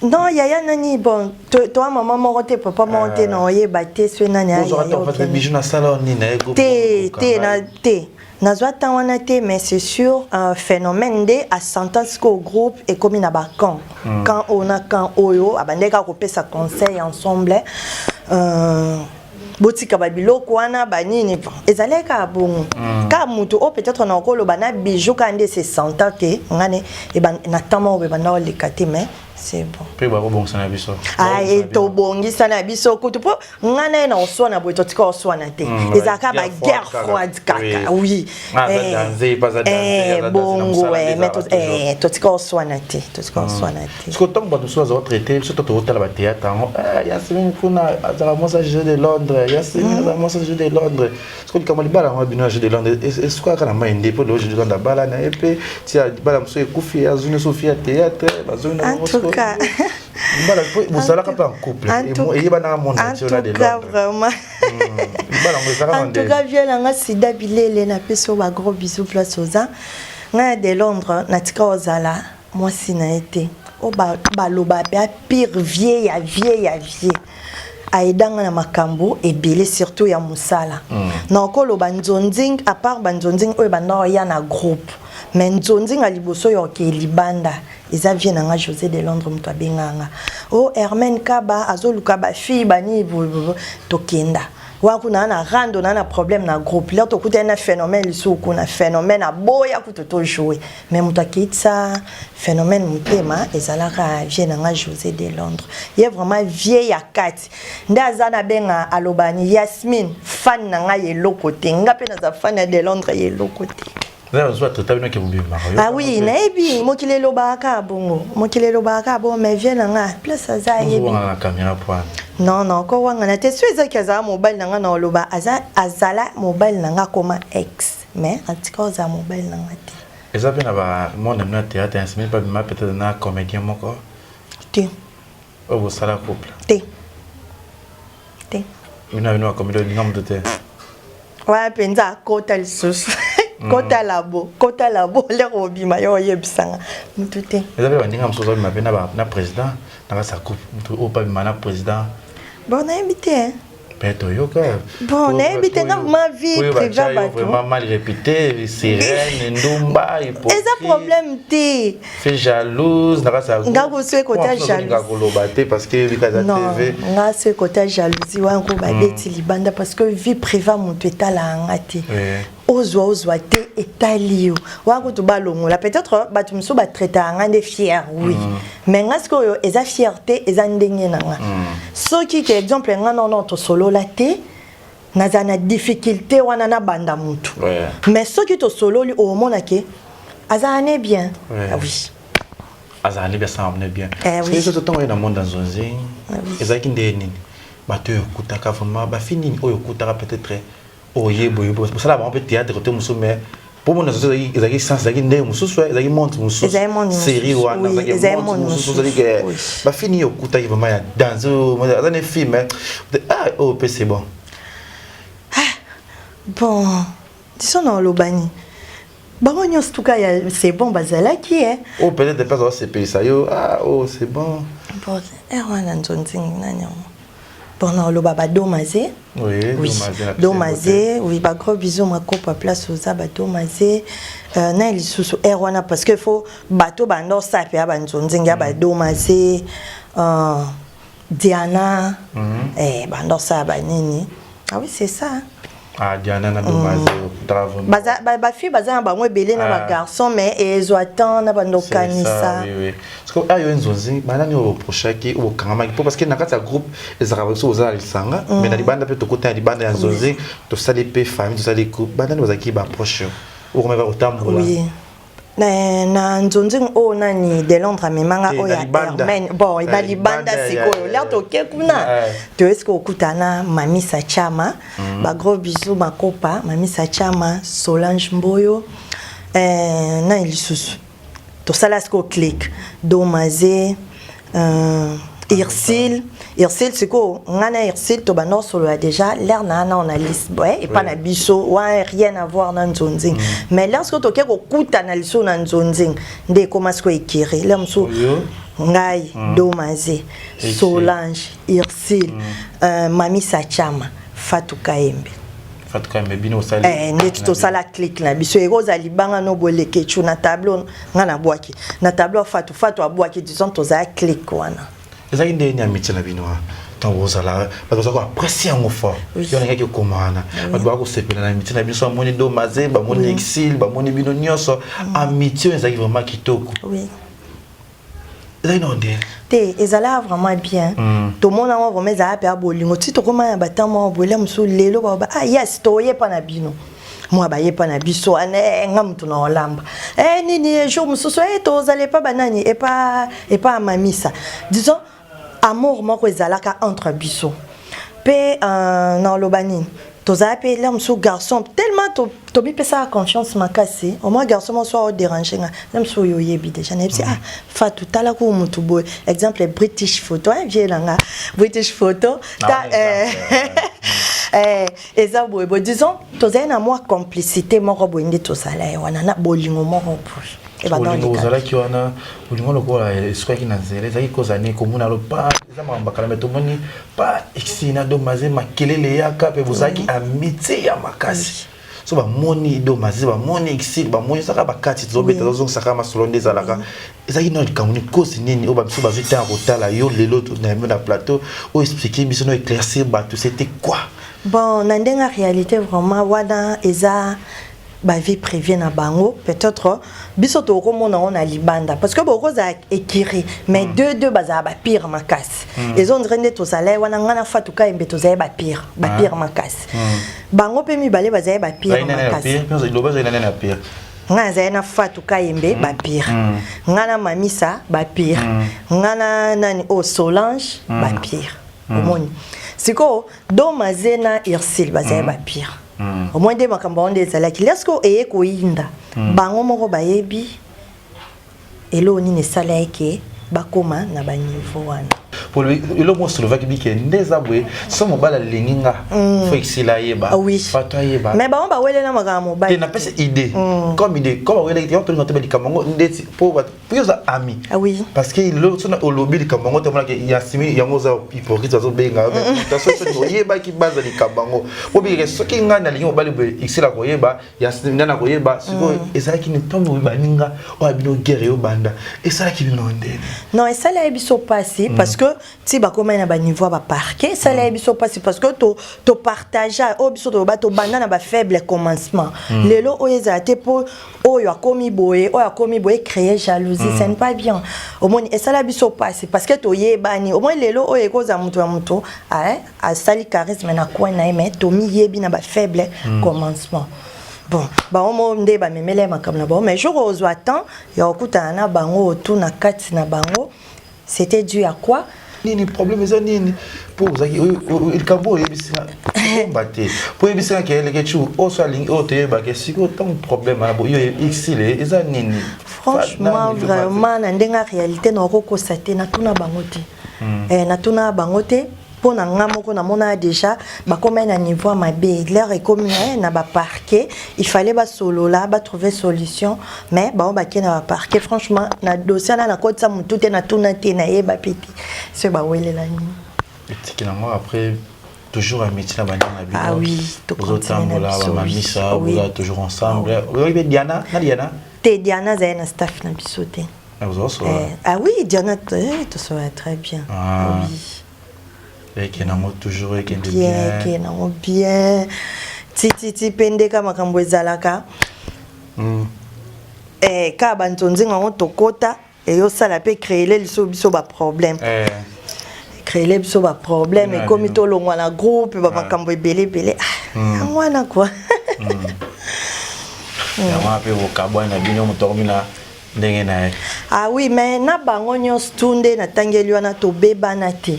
non, yaya nani? Bon, toa mama moko te, papa moko te, na oyeba te so nani. Ozwaka ntango parce que Bijou nasala nini na ye? Te, te, na te, nazwa ntan wana te. Mais c'est sûr, un phénomène nde asanta sikoyo groupe ekomi na bacamp, camp oyo na camp oyo, abandaki kaka kopesa conseil ensemble, botika babiloko wana banini. Bon, ezalaki kaka bongo, kaka moto oyo peut-être na okoloba na Bijou kaka nde se senta te ngane na temps moko ebanda koleka te, mais c'est bon. Mpe bakobongisa na biso. Ah, tobongisa na biso kutu, mpo ngai na ye na oswana boye, totika oswana te. Ezalaka baguerre froide kaka, oui. Bongo mais totika oswana te, totika oswana te. Siko ntango bato mosusu baza traité biso to tokotala bathéâtre yango, Yasmine kuna azala mwasi ya Jeu de Londres, Yasmine azala mwasi ya Jeu de Londres. Siko likambo libala yango bino ya Jeu de Londres esukaka na mai nde, mpo lelo Jeu de Londres abala na ye mpe tia libala mosusu ekufi, azwi nyonso fi ya théâtre bazongi na En tout cas, libala bozalaka mpe en couple, eyebanaka monde entier na de Londres. Vraiment. Libala yango ezalaka? En tout cas, vie nanga sida bilele, napesi oyo bagros bisous place oza. Ngai ya de Londres natika ozala mwasi na ye te. Oyo baloba mpe pire vie ya vie ya vie, ayedanga na makambo ebele, surtout ya mosala. Na okoloba nzonzing, à part banzonzing oyo banda oya na groupe, mais nzonzing ya liboso oyo oke libanda eza vie na nga José de Londres. Moto abenganga o Hermaine Kaba azoluka bafille bani, tokenda wana kuna na rando na problème na groupe. Lero tokutani na phénomène lisusu kuna, phénomène aboya kutu tojoue, mais moto akeitisa phénomène motema ezalaka vie na nga José de Londres. Ye vraiment vie ya kati nde aza na benga alobani Yasmine fan na ngai eloko te, nga mpe naza fan ya de Londres ya eloko te. Ah oui, nayebi mokili elobaka kaka bongo, mokili elobaka kaka bongo, mais vie na nga place aza ayebi. Non, non, kowangana te. So ezaki azala mobali na nga, na oloba aza azala mobali na nga, akoma ex, mais atika ozala mobali na nga te. Eza mpe na bamonde na théâtre Yasmine mpe abima peut-être na comédien moko? Te. Oyo bosala couple? Te, te. Bino bino bacomédien, olinga moto te? Wana mpenza akota lisusu, kota labo, kota labo, lere obima yo oyebisanga motu te. Eza mpe bandinga mosusu ozobima mpe na président na kati ya groupe, motu oyo mpe abima na président? Bon, nayebi te. Mpe toyoka. Bon, nayebi te, nga vraiment vie privée ya bato. Vraiment mal réputé, sirène, ndumba. Eza problème te. Fait jalouse na kati ya Nga koso ekota jalousie koloba te parce que ebika eza TV. Nga so ekota jalousie wana ko babeti libanda, parce que vie privée moto etalaka nga te. Ozwa ozwa te, etali yo. Wana kutu balongola peut-être bato mosusu batraitaka nga nde fier, oui, mais nga sikoyo eza fierté, eza ndenge na nga. Soki ke exemple nga nono tosolola te, nazala na difficulté wana nabanda mutu, mais soki tosololi, omona ke azala ne bien. Oui. Azala ne bien, asala ne bien. Eh, oui. Soki ntango oye na monde ya nzonzi, ezalaki nde nini? Bato oyo okutaka vraiment, bafi nini oyo okutaka peut-être oye boye bosala bango mpe théâtre te mosusu, mais mpo mona nzonzi ezalaki sens, ezalaki ndenge mosusu, ezalaki monde mosusu, série wana ezalaki monde mosusu, ezalaki bafi nini okutaki vraiment ya danse, aza ne film, ah oyo mpe c'est bon? Bon, disons na olobani bango nyonso tuka ya c'est bon bazalaki e. Oyo peut-être mpe azawasepelisa yo, ah oh, c'est bon. Bon, ere wana nzonzingi nani yango? Bon, na oloba badomaze. Oui, domaze, oui, bagros bisous makopa place oza, badomaze na lisusu ere wana, parce que faut bato banda osala mpe ya banzonzingi ya badomaze, Diana, banda osala banini. Ah oui, c'est ça. Ah, Diana na Domaze. Baza bafille baza na bango ebele na bagarçon, mais ezwa temps na bando okanisa. Parce que ayo nzonzi, banani oyo oprochaki, oyo okangamaki? Mpo parce que na kati ya groupe ezalaka biso oza na lisanga, mais na libanda mpe tokota na libanda ya nzonzi, tosali mpe famille, tosali groupe, banani bazalaki baproche oyo komeka kotambola? Oui, na nzonzingi oyo nani de Londres amemanga oyo ya Hermaine. Bon, na libanda sikoyo lere toke kuna, toyesi kokutana Mamisa Chama, bagros bisous makopa, Mamisa Chama, Solange Mboyo. Nani lisusu tosala sikoyo clique? Domaze, Irsil. Irsil sikoyo, ngai na Irsil tobanda kosolola déjà l'heure na wana na liste epa na biso wana, rien à voir na nzonzing. Mais l'heure sikoyo toke kokutana lisusu na nzonzing, nde ekóma sikoyo ekere l'heure mosusu. Ngai, Domaze, Solange, Irsil, Mami Sachama, Fatou Kayembe. Fatou Kayembe, bino osali. Ndeti tosala clique na biso, ekozala libanga no boleke cu na tableau, nga nabwaki na tableau, Fatou, Fatou abwaki. Disons tozala clique wana. Ezalaki ndenge nini amitié na bino ntango ozala? Bato baza koapprécie yango fort. Yo nalingaki okoma wana, bato baka kosepela na amitié na biso. Bamoni Domaze, bamoni Exil, bamoni bino nyonso. Amitié oyo ezalaki vraiment kitoko. Ezalaki na ndenge Te, ezalaka vraiment bien. Tomona yango vraiment, ezalaka mpe ya bolingo. Ti tokóma na batemps moko boye mosusu, lelo baloba: "Ah yes, toyepa na bino." Mwa bayepa na biso wana, nga motu na olamba nini jour mosusu, tozala epa banani, epa ya Mamisa. Disons amour moko ezalaka entre biso mpe na oloba nini, tozala mpe la mosusu garçon tellement tomipesaka confiance makasi. Au moins garçon moko so aodérange nga, la mosusu oyo oyebi déjà, nayebisi: "Ah Fatou, tala ko motu boye." Exemple, British Photo, vie na nga British Photo ta, eza boye boye. Disons tozali na mwa complicité moko boye, nde tozala ye wana na bolingo moko boye. Bolingo ozalaki wana, bolingo lokola esukaki na nzela, ezalaki koza nini? Komona lo pa eza makambo akala, me tomoni pa exi na Domaze, makelele eyaka mpe bozalaki amitié ya makasi. So bamoni Domaze, bamoni Exil, bamoni ezalaka bakati, tozobeta, tozongisaka masolo nde ezalaka. Ezalaki nano likambo nini, kosi nini oyo babiso bazwi ntango kotala yo lelo na na plateau oyo? Explique biso no, éclaircir bato, c'était quoi? Bon, na ndenge ya réalité, vraiment wana eza bavie privée na bango. Peut-être biso tokomona ngo na libanda, parce que bokozala écurie, mais deux deux bazala bapire makasi. Ezondire nde tozala wana, ngai na Fatou Kayembe tozali bapire, bapire makasi. Bango mpe mibale bazali bapire makasi. Ngai nazali na Fatou Kayembe bapire, ngai na Mamisa bapire, ngai na nani oyo Solange bapire. Omoni sikoyo, Domaze na Irsil bazali bapire. Omoi nde makambo yango nde ezalaki. Lorsque eye koyinda, bango moko bayebi eloko nini esala eke bakóma na baniveau wana. Eloko moko soulevaki bike nde eza boye: so mobali alingi nga, faut Exil ayeba, Fatou ayeba. Mais bango bawelela makambo mobali. Te, napesi idée comme idée, comme bawelaki yango, tolinga tobe likambo yango ndeti po oza ami. Parce que lelo so olobi likambo yango, tomonaki ya simi yango, oza hypocrite, azobenga soki oyebaki baza likambo yango po bikeke. Soki ngai nalingi mobali boye, Exil akoyeba, ya nde nakoyeba. Sikoyo ezalaki ni ntango baninga oyo bino guerre eyobanda, esalaki bino ndeni? Non, esalaki biso mpasi, parce que ti bakomai na baniveau ya baparquet, esalaki biso mpasi, parce que topartage oyo biso toloba, tobanda na bafaible commencement. Lelo oyo ezala te mpo oyo akomi boye, oyo akomi boye, créer jalousie, ce n'est pas bien. Omoni, esala biso mpasi parce que toyebani. Omoni, lelo oyo ekozala moto ya moto asali charisme na coin na ye, mais tomiyebi na bafaible commencement. Bon, bango mo nde bamemeli makambo na bango, mais jour ozwa temps ya kokutana na bango, otuna kati na bango c'était dû à quoi. Nini problème eza nini? Mpo ozalaki likambo oyo oyebisinga omba te, mpo oyebisinga ke eleke cu oyo so alingi oyo toyebake. Sikoyo ntango problème wana yo Exile eza nini? Franchement, vraiment, na ndenge ya réalité, nakokosa te, natuna bango te. Natuna bango te. Mpo na nga moko namona déjà bakomai na niveau ya mabe. L'heure ekomi na baparquet, il fallait basolola, batrouver solution, mais bango bakei na baparquet. Franchement, na dossier wana nakotisa motu te, natuna te, nayeba mpe te soki bawelela nini. Etiki nango après toujours amitié na baninga na bino? Ah oui. Ozotambola, bamamisa, boza toujours ensemble. Oyoki mpe Diana na Diana? Te, Diana azali na staff na biso te. Ah oui, Diana tosola très bien. Ah. Oui. Ekende yango toujours, ekende bien. Ekende yango bien tititi mpe ndeka makambo ezalaka. Kaka banzonzinga yango tokota, eyosala mpe créele liso biso baproblème, créele biso baproblème. Ekomi tolongwa na groupe, bamakambo ebele ebele yango wana kua. Yango wana mpe bokabwani na bino, moto akomi na ndenge na ye. Ah oui, mais na bango nyonso tu nde natangeli wana, tobebana te.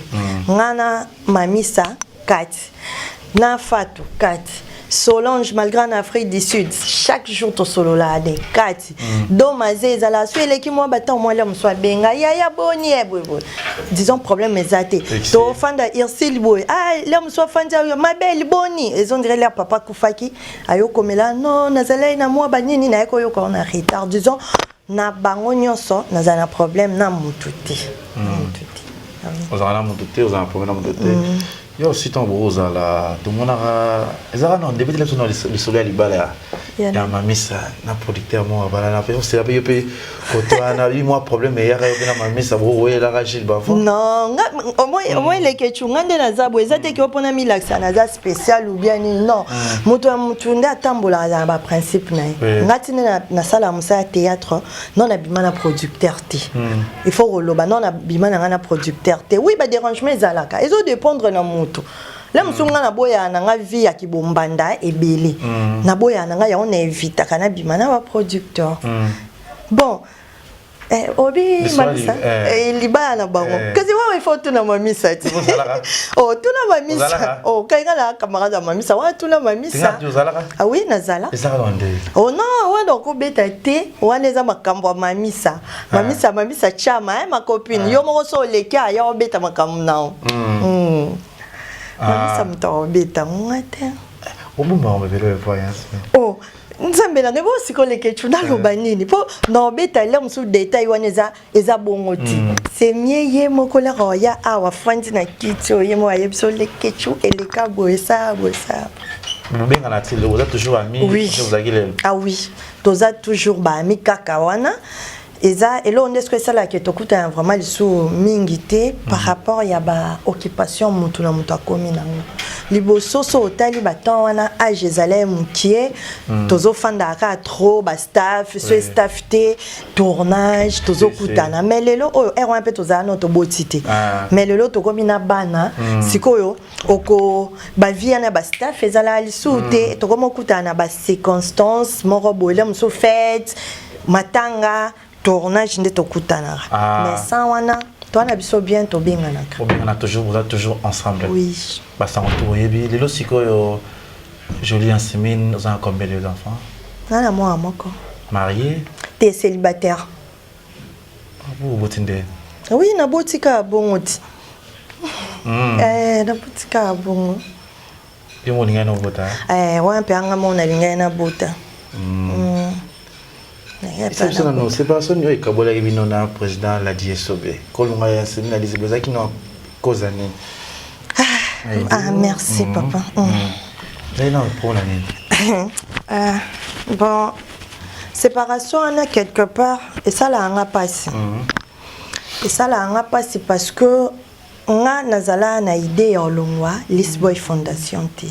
Nga na Mamisa kati, na Fatu kati, Solange, malgré en Afrique du Sud, chaque jour tosolola de kati. Domaze ezala so eleki mwa batemps mwa lia mosu abenga yaya boni ye boye boye, disons problème eza te. Tofanda Irsile boye, ah, lia mosu afandi ayo mabele boni, ezondire lia papa akufaki, ayokomela non, nazalaki na mwa banini, naye koyoka na retard. Disons na bango nyonso nazala na problème na mutu te, na mutu te. Ah oui. Ozala na moto te, ozala na problème na moto te. Yo aussi, ntango bokozala, tomonaka ezalaka na ndebetela biso na lisolo ya libala ya Mamisa na producteur moko abalana mpe osela mpe yo mpe koto wana yi mwa problème eyaka yo mpe na Mamisa, bokoyelaka Gilles Bavon. Non, nga omoi Lekecu, nga nde naza boye, eza te ke mpona milakisa naza spécial ou bien nini, non. Moto ya motu nde atambolaka, aza na baprincipe na ye. Nga ti nde nasala mosala ya théâtre, non, nabima na producteur te. Il faut koloba non, nabima na nga na producteur te. Oui, badérangement ezalaka, ezodépendre na motu. Le mosusu nga naboyaka na nga vie ya kibombanda ebele, naboyaka na nga yango, na evitaka nabima na baproducteur. Bon, obi Mamisa, libaya na bango, kasi wawa il faut tuna Mamisa ti. Oh, tuna Mamisa. Oh, kai nga na camarade ya Mamisa wana, tuna Mamisa. Ah oui, nazala. Oh non, wana okobeta te, wana eza makambo ya Mamisa. Mamisa, Mamisa Chama, ma copine, yo moko so oleki aya obeta makambo nao. Mamisa moto akobeta nga te. Obombaka mabele voyance. Oh, Nzambe na ngai, bosika Olekecu, naloba nini mpo na obeta lia mosusu détail wana eza bongo ti. C'est mieux ye moko laka oya awa, fandi na kiti oyo, ye moko ayebi so Lekecu eleka boye, esala boye, esala. Bobengana ti oza toujours ami? Oui. Ozalaki lelo? Ah oui, toza toujours baami kaka. Wana eza eloko nde soki esalaka tokutana vraiment lisusu mingi te par rapport ya baoccupation motu na moto akomi nango liboso. So otali batemps wana, age ezali ya mokie, tozofandaka kaka trop bastaff, so staff te, tournage, tozokutana. Mais lelo oyo, ere wana mpe tozala no toboti te, mais lelo tokomi na bana. Sikoyo oko bavie wana bastaff ezalaka lisusu te, tokomi okutana na bacirconstance moko boye, le mosusu fête, matanga, tournage nde tokutanaka. Mais sans wana toa na biso bien, tobenganaka. Obengana toujours, boza toujours ensemble? Oui. Basango to boyebi lelo sikoyo, Jolie Yasmine, oza na combien d'enfants? Nga na mwana moko. Marié? Te, célibataire. Oboti nde? Oui, naboti kaka bongo ti. Naboti kaka bongo. Yo mo olingai na obota? Wana mpe anga mo nalingai nabota. Biso nano séparation oyo ekabolaki bino na président Ladi Esobe, kolonga ya Yasmine na Lisboy, ezalaki na koza nini? Ah, merci papa. Ezali na mpona nini? Bon, séparation wana quelque part esalaka nga mpasi, esalaka nga mpasi parce que nga nazala na idée ya olongwa Lisboy Fondation te.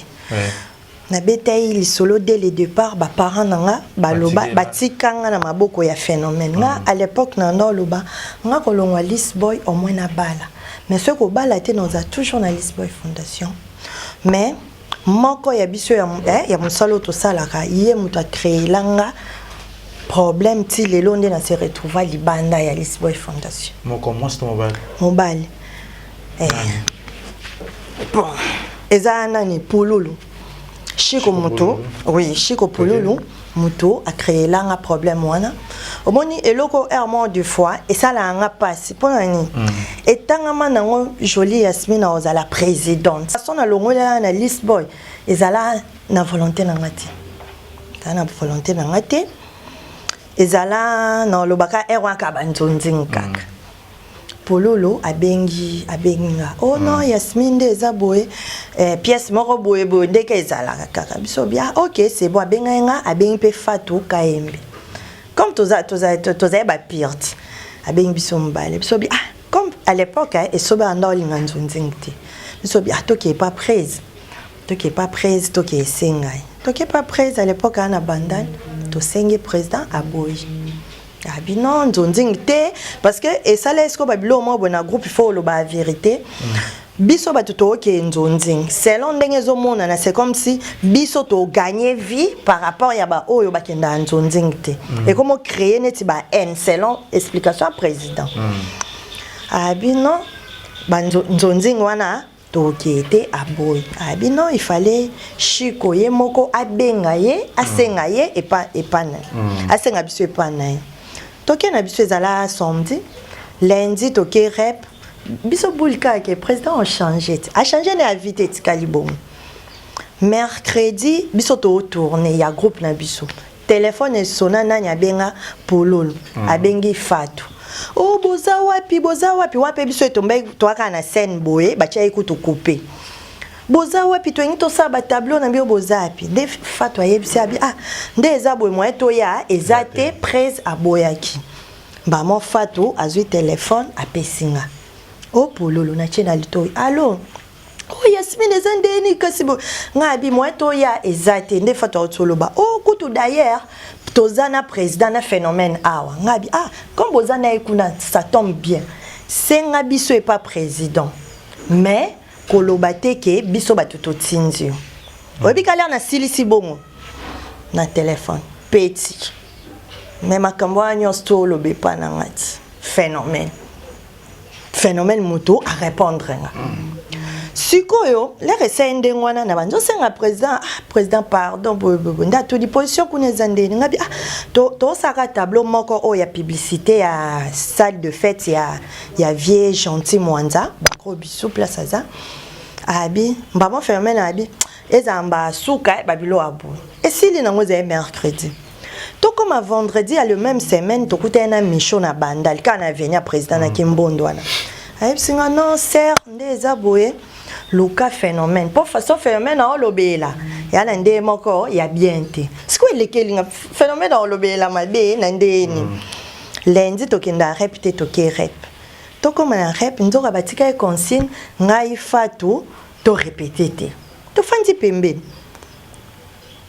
Nabetai lisolo dès le départ, baparent na nga baloba batika nga na maboko ya phénomène. Nga à l'époque na nda oloba nga kolongwa Lisboy au moins na bala, mais soki kobala te, naza toujours na Lisboy Fondation. Mais moko ya biso ya mosala oyo tosalaka, ye moto acréela nga problème ti lelo nde na se retrouva libanda ya Lisboy Fondation. Moko mwasi to mobali? Mobali. Bon, eza nani, Pululu Shiko moto. Oui, Shiko Pululu moto acréela nga problème wana. Omoni eloko aire moko deux fois esalaka nga mpasi. Mpo na nini etangama nango Jolie Yasmine ozala présidente? Façon nalongolela na Lisboy ezala na volonté na nga te, ezala na volonté na nga te, ezala na olobaka ere wana kaka banzonzingi kaka. Pololo abengi nga: "Oh non, Yasmine, nde eza boye, pièce moko boye boye ndenge ezalaka kaka biso bia." Ok, c'est bon. Abengai nga, abengi mpe Fatu Kayembe, comme tozali bapire ti abengi biso mobale biso bi. Ah, comme à l'époque Esobe anda olinga nzonzingi te, biso bi: "Ah, tokee pa prise, tokee pa prise, tokee esengai, tokee pa prise." À l'époque aa na Bandal, tosengi président, aboyi, abi non, nzonzingi te, parce que esala esiko babiloko moko boye na groupe. Il faut oloba ya vérité. Biso bato tookee nzonzingi selon ndenge ezomonana, c'est comme si biso toganye vie par rapport ya baoyo bakendaka nzonzingi te. Ekomi ocréer neti ba haine selon explication ya président. Abi non, banzonzingi wana. Tokee te, aboyi. Abi non, il fallait Chiko ye moko abenga ye, asenga ye epa epa na ye, asenga biso epa na ye. Toke na biso, ezala samedi, lundi toke rep. Biso bule kaka ke président achange te, achange na avis te, etikali bongo. Mercredi biso totourne ya groupe na biso, telefone esona. Nani abenga? Pololo abengi Fatu: "O oh, boza wapi? Boza wapi?" Wapi biso etombai, toaka na scène boye, batia ye kutu coupe. "Boza wapi? Toyengi tosala batableau na bio, boza wapi?" Nde Fatu ayebisi abi: "Ah, nde eza boye, moye toya eza te." Prese aboyaki mbamo. Fatu azwi telefone, apesi nga: "O Pololo." Natie na litoi: "Allo, o Yasmine, eza ndeni kasi bo ngai abi moye toya eza te." Nde Fatu auti oloba: "O kutu d'ailleurs toza na président na phénomène awa." Ngai abi: "Ah, comme boza na ye kuna, ça tombe bien, senga biso epa président, mais koloba te ke biso bato totindi yo." Oyebi kala nasilisi bongo na telefone peti, mais makambo wana nyonso to oloba epa na nga ti phénomène moto arépondre nga. Sikoyo lere esali ndenge wana, na bandi osenga président: "Ah, président, pardon, boyeboye." Nde atodi: "Position kuna eza ndeni?" Ngabi: "Ah, tosaka tableau moko oyo ya publicité ya salle de fête ya vieux Gentil Mwanza, bakro biso place aza." Abi mbamo phénomène abi ezala basuka babilo ya boye. Esili nango, ezali mercredi. Tokóma vendredi ya le même semaine, tokutani na Micho na Bandal, kaka na avenue ya président na Kimbondo wana. Ayebisi nga: "Non ser, nde eza boye, luka phénomène mpo façon phénomène aolobela ya na nde moko ya bien te." Sikoyo elekelinga phénomène aolobela mabe na ndeni. Lundi tokenda rep te, toke rep, tokóma na rep, nzoka batika ye consigne: ngai Fatu torépété te, tofandi pembeni.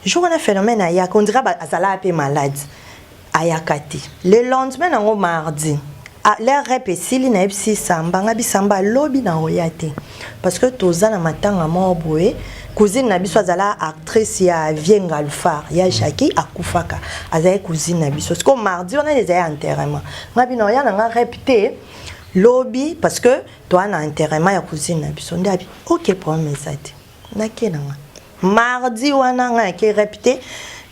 Jour wana phénomène ayaka, on dirait azalaka mpe malade, ayaka te. Le lendemain nango mardi, l'heure rep esili, nayebisi Samba, nga bisamba alobi na oya te parce que toza na matanga moko boye. Cousine na biso azala actrice ya vie Ngalfar ya Jacki, akufaka, azali cousine na biso. Sikoyo mardi wana ezali enterrement. Nga bino oya na nga rep te lobi parce que toa na enterrement ya cousine na biso. Nde abi: "Ok, problème eza te." Nake na nga mardi wana, nga nake rep te,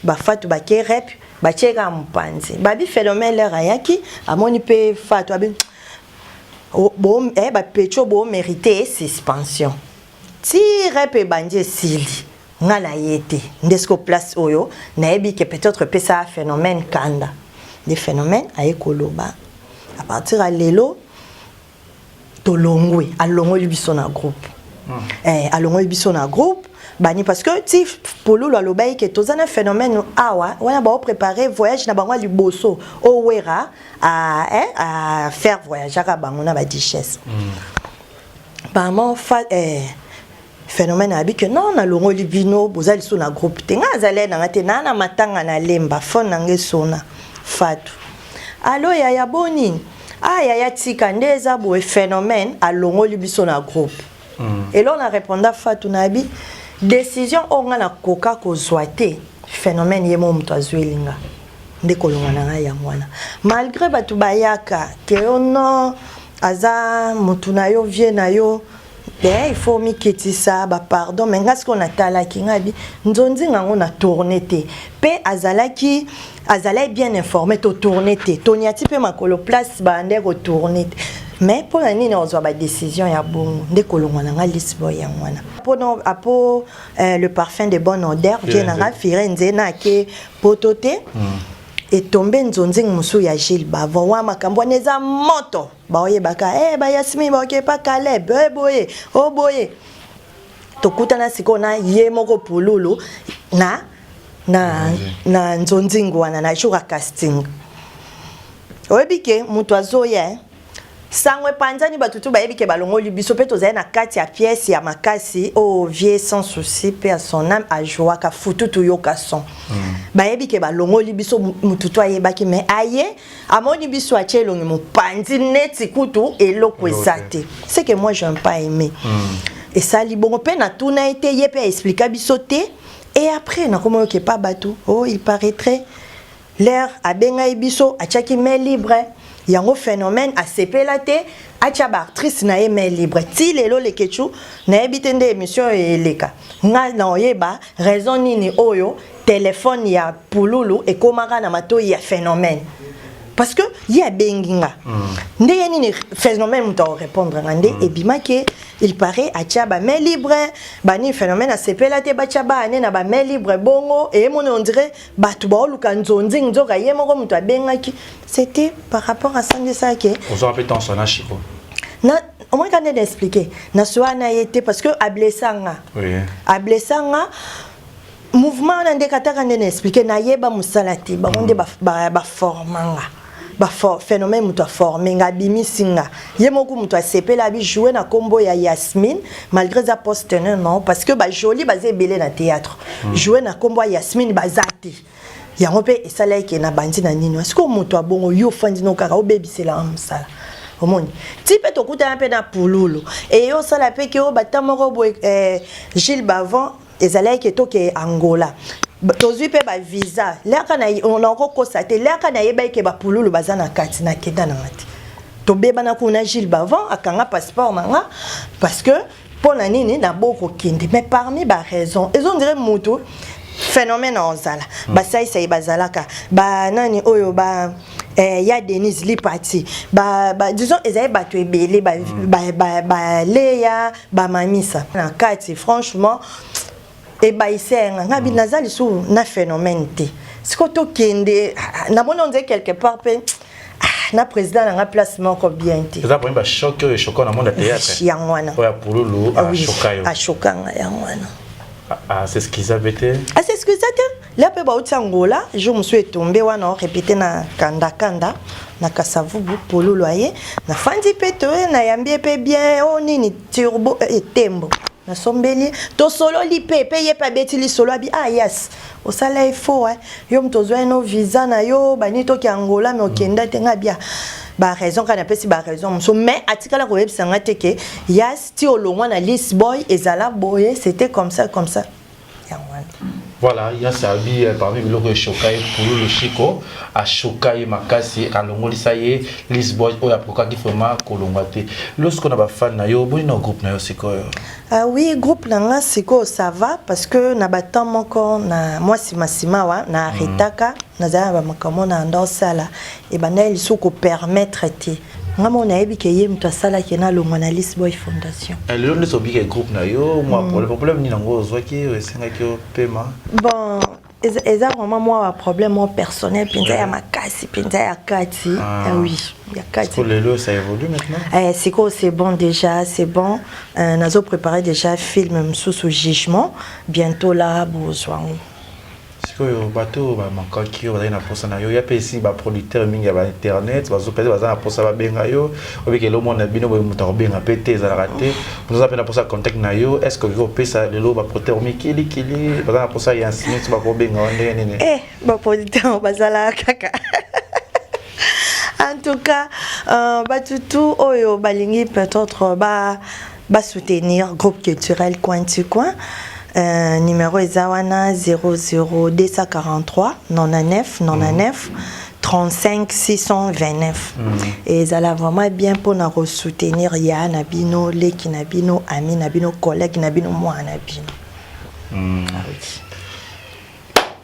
bafatu bake rep, batie kaka mopanzi. Babi phénomène lere ayaki, amoni mpe Fatu, abi: "Bapetio bomérite suspension." Ti rep ebandi, esili, nga na ye te. Nde siko place oyo nayebi ke peut-être epesa phénomène kanda. Nde phénomène aye koloba: "À partir ya lelo tolongwe." Alongoli biso na groupe. Alongoli biso na groupe bani parce que ti Pololo alobaki ke toza na phénomène awa wana, baopréparé voyage na bango ya liboso owera a faire voyage aka bango na badichesse. Bama fa phénomène abi ke non, nalongoli bino, boza lisusu na groupe te. Ngai azali nanga te, naa na matanga na lemba. Phone nanga esona, Fatu: "Allo yaya, boni?" "Ah yaya, tika, nde eza boye, phénomène alongoli biso na groupe." Eloko na réponda Fatu, na abi: "Décision oyo nga nakoka kozwa te, phénomène ye mo moto azweli nga nde kolonga na ngai yango wana." Malgré bato bayaka ke yo non, aza motu na yo, vie na yo, il faut mikitisa, bapardon. Mais nga sikoyo natalaki, ngai bi nzonzi ngango na tourne te, mpe azalaki bien informé. Totourne te, toniati mpe makolo place bande kotourne te. Mais mpo na nini ozwa badécision ya bongo? Nde kolongwa na nga Lisboy yango wana mpona apo le parfum de bonne odeur vie na nga Firenze na ake poto te. Etombe nzonzingi mosusu ya Gilles Bavon wa, makambo wana eza moto baoyebaka bayasimi baoke pa Caleb boye o boye. Tokutana sikoyo na ye moko Pululu na nzonzingi wana na jour ya casting. Oyebi ke moto azoya, sango epanzani, bato tu bayebi ke balongoli biso, mpe tozali na kati ya pièce ya makasi oyo vie Sans Souci mpe ya son âme ajouaka futu toyoka son. Bayebi ke balongoli biso, motu to ayebaki, mais aye amoni biso, atie elongi mopanzi neti kutu eloko eza te. C'est que moi j'aime pas aimer. Esali bongo mpe natuna ye te, ye mpe aexplika biso te. Et après nakoma oyoka epa bato: "Oh, il paraîtrait L'heure abengai biso, atiaki main libre. Yango phénomène asepela te, atia ba actrice na ye main libre. Ti lelo Leketchou nayebi te nde émission eleka. Nga na oyeba raison nini oyo téléphone ya Pululu ekomaka na matoyi ya phénomène. Parce que ye abengi nga. Ndenge nini phénomène moto akorépondre nga nde ebimaki? Il paraît atia ba main libre, bani phénomène asepela te batia baane na ba main libre. Bongo eyemoni, on dirait bato baoluka nzonzi, nzoka ye moko moto abengaki. C'était par rapport à ça nde esalaki. Ozwaka mpe tension na Chiko? Na omoni ka nde na expliqué, nasoya na ye te parce que ablessa nga. Ablessa nga. Mouvement wana nde kataka nde na expliqué, nayeba mosala te. Bango nde baforma nga, phénomène moto aforme nga, abimisi nga. Ye moko moto asepela, abi joue na nkombo ya Yasmine, malgré eza poste non, parce que bajoli baza ebele na théâtre. Joue na nkombo ya Yasmine baza te. Yango mpe esalaki na bandi na nini. Sikoyo moto abongo, yo ofandi no kaka, obebiselaka mosala. Omoni ti mpe tokutana mpe na Pululu, eye osala mpe ke oyo bata moko boye, Gilles Bavon ezalaki ke toke Angola, tozwi mpe bavisa. Leka nakokosa te, leka nayebaki ke bapululu baza na kati, nakenda nanga te. Tobebana kuna, Gilles Bavon akanga passeport na nga parce que mpo na nini nabokokende. Mais parmi baraison ezondire mutu phénomène ozala, basalisa ye bazalaka banani oyo ba ya Denise Lipati, ba, disons ezali bato ebele, baleya, ba, bamamisa na kati. Franchement ebayise nga, nga bi naza lisusu na phénomène te. Sikoyo tokende, namoni on dirait quelque part mpe na président nanga place moko bien te. Eza premier bachoc oyo echoka na monde ya théâtre? Yango wana. Oyo ya Pululu achoka yo? Achokanga, yango wana. As'excusa mpe te? As'excusa te. Lia mpe bauti Angola, jour mosusu etombe wana, orépété na kandakanda na Kasavubu. Pululu aye, nafandi mpe, toye, nayambi ye mpe bien. O nini, turbo etembo nasombeli, tosololi mpe ye mpe abeti lisolo, abi: "Ah yes, osala effort, yo moto ozwa no visa na yo bani toki Angola, me okenda te." Nga bia baraison kaka, napesi baraison mosusu, mais atikala koyebisa nga te ke yas ti olongwa na Lisboy ezala boye, c'était comme ça, comme ça, yango wana. Voilà, ya sabi parmi biloko eshoka ye, Pululu Chiko ashoka ye makasi, alongolisa ye Lisboy oyo apokaki vraiment kolongwa te. Losiko na bafan na yo, boni na groupe na yo sikoyo? Ah oui, groupe na nga sikoyo ça va, parce que na batemps moko na mwa nsima wa na arretaka, nazala na bamakambo na nda osala, ebandaki lisusu kopermettre te. Nga mo nayebi ke ye moto asalaki nalongwa na Lisboy Fondation. Lelo nde obika groupe na yo, mwa problème nini yango ozwaki esengaki opema? Bon, eza vraiment mwa baproblème mwa personnel mpenza ya makasi mpenza ya kati. Ah oui, ya kati. Lelo ça évolue maintenant? Eh, sikoyo c'est bon déjà, c'est bon. Nazo préparer déjà film mosusu, Jugement, bientôt là bozwa yango. Sikoyo bato oyo bamakaki oyo bazali na mposa na yo, ya mpe esi baproducteur mingi ya bainternet bazopese, baza na mposa babenga yo. Obiki elomona bino boye, moto akobenga mpe te, ezalaka te. Moto aza mpe na mposa contact na yo, est ce que okoki kopesa lelo? Baproducteur mikilikili baza na mposa ya nsime so bakobenga wa ndenge nini? Eh, baproducteur bazalaka kaka. En tout cas, bato tu oyo balingi peut-être ba basoutenir groupe culturel Coin tu Coin, numéro eza wana 00243 99 99 35 629. Ezala vraiment bien mpona kosoutenir ya na bino, leki na bino, ami na bino, collègue na bino, mwana na bino. Ah, oui.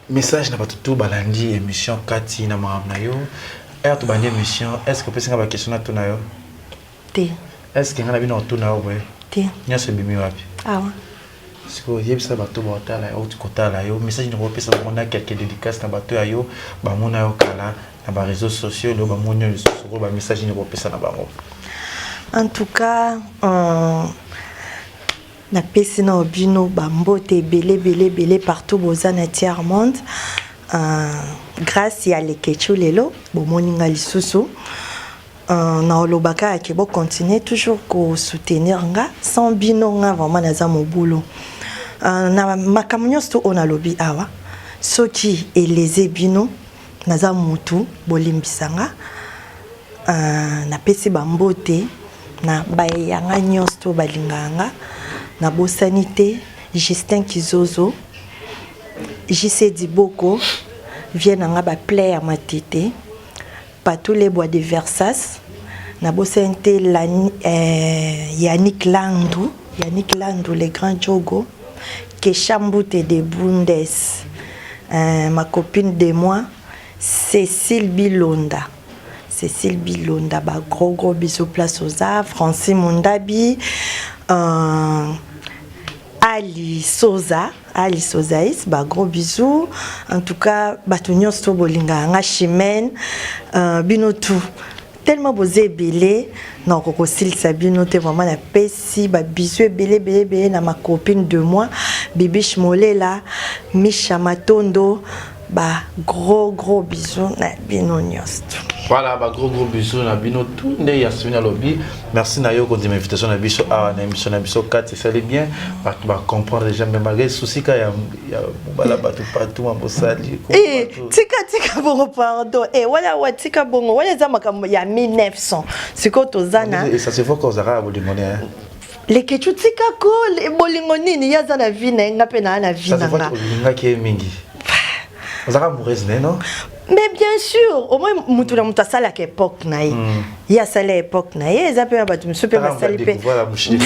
Message na bato tu balandi émission kati na makambo na yo ere tobandi émission, est ce que opesinga baquestion na tuna yo? Te. Est ce que ngai na bino otuna yo boye? Te. Nyonso ebimi wapi? Awa. Sikoyo yebisa bato baotala, outi kotala yo, message nini kopesa bango na quelque dédicace na bato ya yo bamona yo kala na baréseaux sociaux, lelo bamoni yo lisusu, ko bamessage nini kopesa na bango? En tout cas, napesi na bino bambote ebele ebele ebele partout boza na tiers monde. Grâce ya Lekechu lelo bomoni nga lisusu. Na olobaka yake bocontinue toujours kosoutenir nga. Sans bino nga vraiment naza mobulu. Na makambo nyonso to oyo nalobi awa, soki eleze bino, naza mutu, bolimbisa nga. Napesi bambote na bayanga nyonso to balingaka nga. Nabosani te Justin Kizozo, JC Diboko. Vie na nga ba play ya matete. Patou Lebwa de Versas. Nabosani te eh, Yannick Landu, Yannick Landu le grand Djogo. Kesha Mbute de Bundes. Euh, ma copine de moi, Cécile Bilonda. Cécile Bilonda, ba gros gros bisous place oza, Francis Mundabi, euh, Ali Soza, Ali Sozaïs, ba gros bisous. En tout cas, bato nyonso to bolingaka nga Chimène, euh, bino tout. Tellement boza ebele, na kosilisa bino te vraiment na pesi ba bisous ebele ebele ebele na ma copine de moi, Bibiche Molela, Misha Matondo, ba gros gros bisous na bino nyonso. Voilà, ba gros gros bisous na bino tout nde ya Sivina Lobi. Merci na yo kondima invitation na biso awa na émission na biso 4 esali bien. Bato ba comprendre déjà mais malgré souci ka ya ya mobala bato partout mabosali. Eh, tika tika bongo pardon. Eh, wala wa tika bongo. Wala eza makambo ya 1900. Sikoyo toza na Et ça se voit kozaka bolingo ne. Hein. Lekechu tika ko bolingo nini ye aza na vie na ye nga mpe naa na vie Ça se na voit nga. olingaki ye mingi. Ozaka amoureuse ne non? Mais bien sûr, au moins mutu na mutu asalaka époque na ye. Ye asala époque na ye, eza mpe na bato mosusu mpe basali mpe. Voilà, mushidi.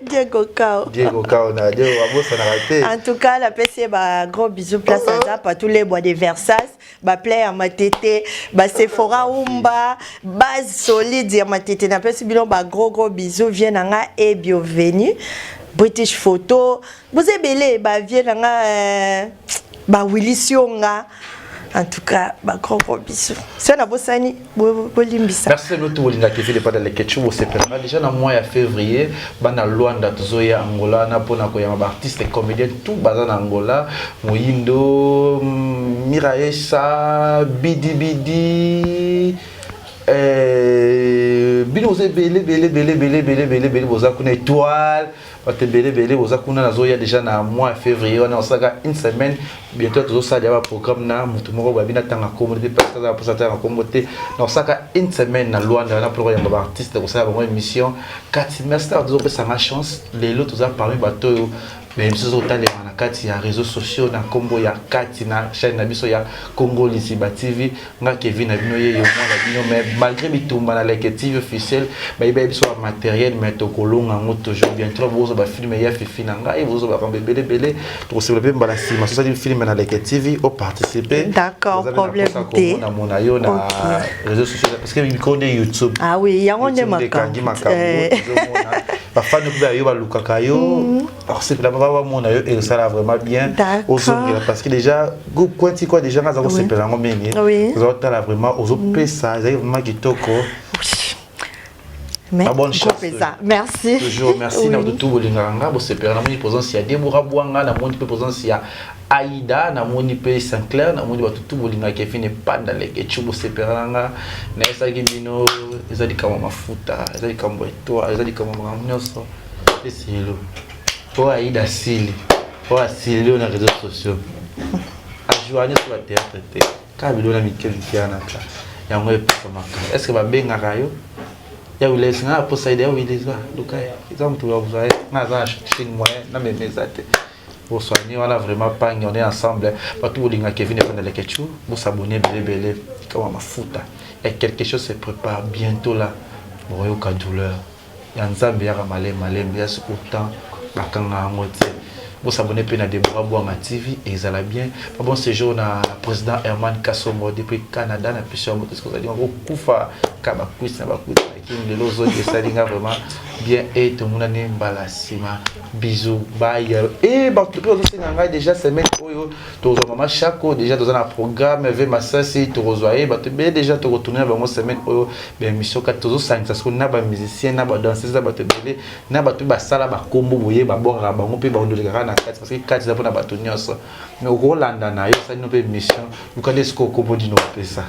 Diego Kao. Diego Kao na Diego abosanaka te. En tout cas, napesi ye ba gros bisous place aza partout les bois de Versailles, ba play ya matete, ba Sephora Umba, base solide ya matete. Napesi bino ba gros gros bisous vie na nga et bienvenue. British Photo, boza ebele ba vie na nga euh, ba Willy Sionga. En tout cas, ba gros gros bisous. So na bosani bolimbisa. Merci bino tout bolingaka Kevin Epanda Leketchou bosepelaka déjà na mois ya février bana Luanda tozoya Angola na mpona koyamba ba artiste comédien tout baza na Angola Moyindo Miraesa Bidi Bidi eh, bino boza ebele ebele ebele ebele ebele ebele ebele boza kuna étoile bato ebele ebele boza kuna nazoya déjà na mois ya février wana osalaka une semaine bientôt tozosala ya baprogramme na motu moko boye abina tanga kombo te parce que aza mposa tanga kombo te na osalaka une semaine na Luanda wana mpona koyamba baartiste kosala bango émission kati. Merci na tozopesanga chance lelo toza parmi bato oyo baémission ezokotalema na kati ya réseaux sociaux na nkombo ya kati na chaîne na biso ya Congo Lisiba TV. Nga Kevin na bino ye yo mwana bino, mais malgré bitumba na Leke TV officiel bayiba biso ba matériel, mais tokolonga yango toujours. Bientôt bozwa bafilm ya Fifi na ngai, bozwa bakambo ebele ebele. Tokosepela mpe mbala nsima sosali film na Leke TV oparticipe. D'accord, problème te. Namona yo na réseaux sociaux parce que mikolo nde YouTube. Ah oui, yango nde makambo makambo tozomona bafani mpe yo balukaka yo, bakosepela bamona yo, ekosala vraiment bien ozongela parce que déjà groupe Kwenti kwa déjà nga aza kosepela yango mingi. Oza kotala vraiment ozopesa, ezali vraiment kitoko. Mais bonne chance. Merci. Toujours merci na bato tout bolingaka nga bosepela. Namoni présence ya Debora Bwanga, namoni mpe présence ya Aïda, namoni mpe Sinclair, namoni bato tout bolingaka Kevin Epanda Lekechu bosepela na nga. Nayesaki bino eza likambo mafuta, eza likambo étoile, eza likambo makambo nyonso esilo oyo Aïda asili oyo asili oyo na réseaux sociaux ajoua nyonso bathéâtre te kaka biloko na mike mike wana ka yango epesamaka. Est ce que babengaka yo ya Wilesi nga aposa ide ya Wilesi luka eza moto bakozwa ye nga aza na chaîne moyen na meme eza te boswani wana vraiment pangi. On est ensemble. Bato bolinga Kevin Epanda Leketchou bosabonner ebele ebele kama mafuta et quelque chose se prépare bientôt là. Boyoka douleur ya Nzambe yaka malembe malembe ya autant bakanga yango te. Bosabonner mpe na Debora Bwanga TV ezala bien. Ba bon séjour na président Herman Kasongo depuis Canada na biso yango tosi kozali kokufa ka bakwisi na bakwisi na kini lelo ozongi esalinga vraiment bien e tomonani mbala nsima. Bisous, bye. E bato mpe bazosenga ngai déjà semaine oyo tokozwa mama Chako, déjà toza na programme ve Masasi tokozwa ye bato ebele déjà tokotourne na bango semaine oyo baémission kati tozosangisa siko na bamusicien na badanseuse na bato ebele na bato basala bakombo boye babwakaka bango mpe bandolekaka na kati parce que kati eza mpona bato nyonso. Mais okolanda na yo osali no mpe émission luka nde sikoyo kombo nini opesa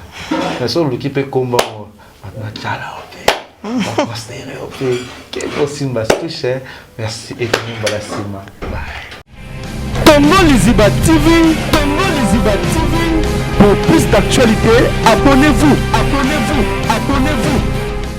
mais so oluki mpe kombo yango bato batala yo mpe baconsidere yo mpe keke osimba touche. Merci ekomi mbala nsima, bye. Congo Liziba TV, Congo Liziba TV. Pour plus d'actualités, abonnez-vous. Abonnez-vous.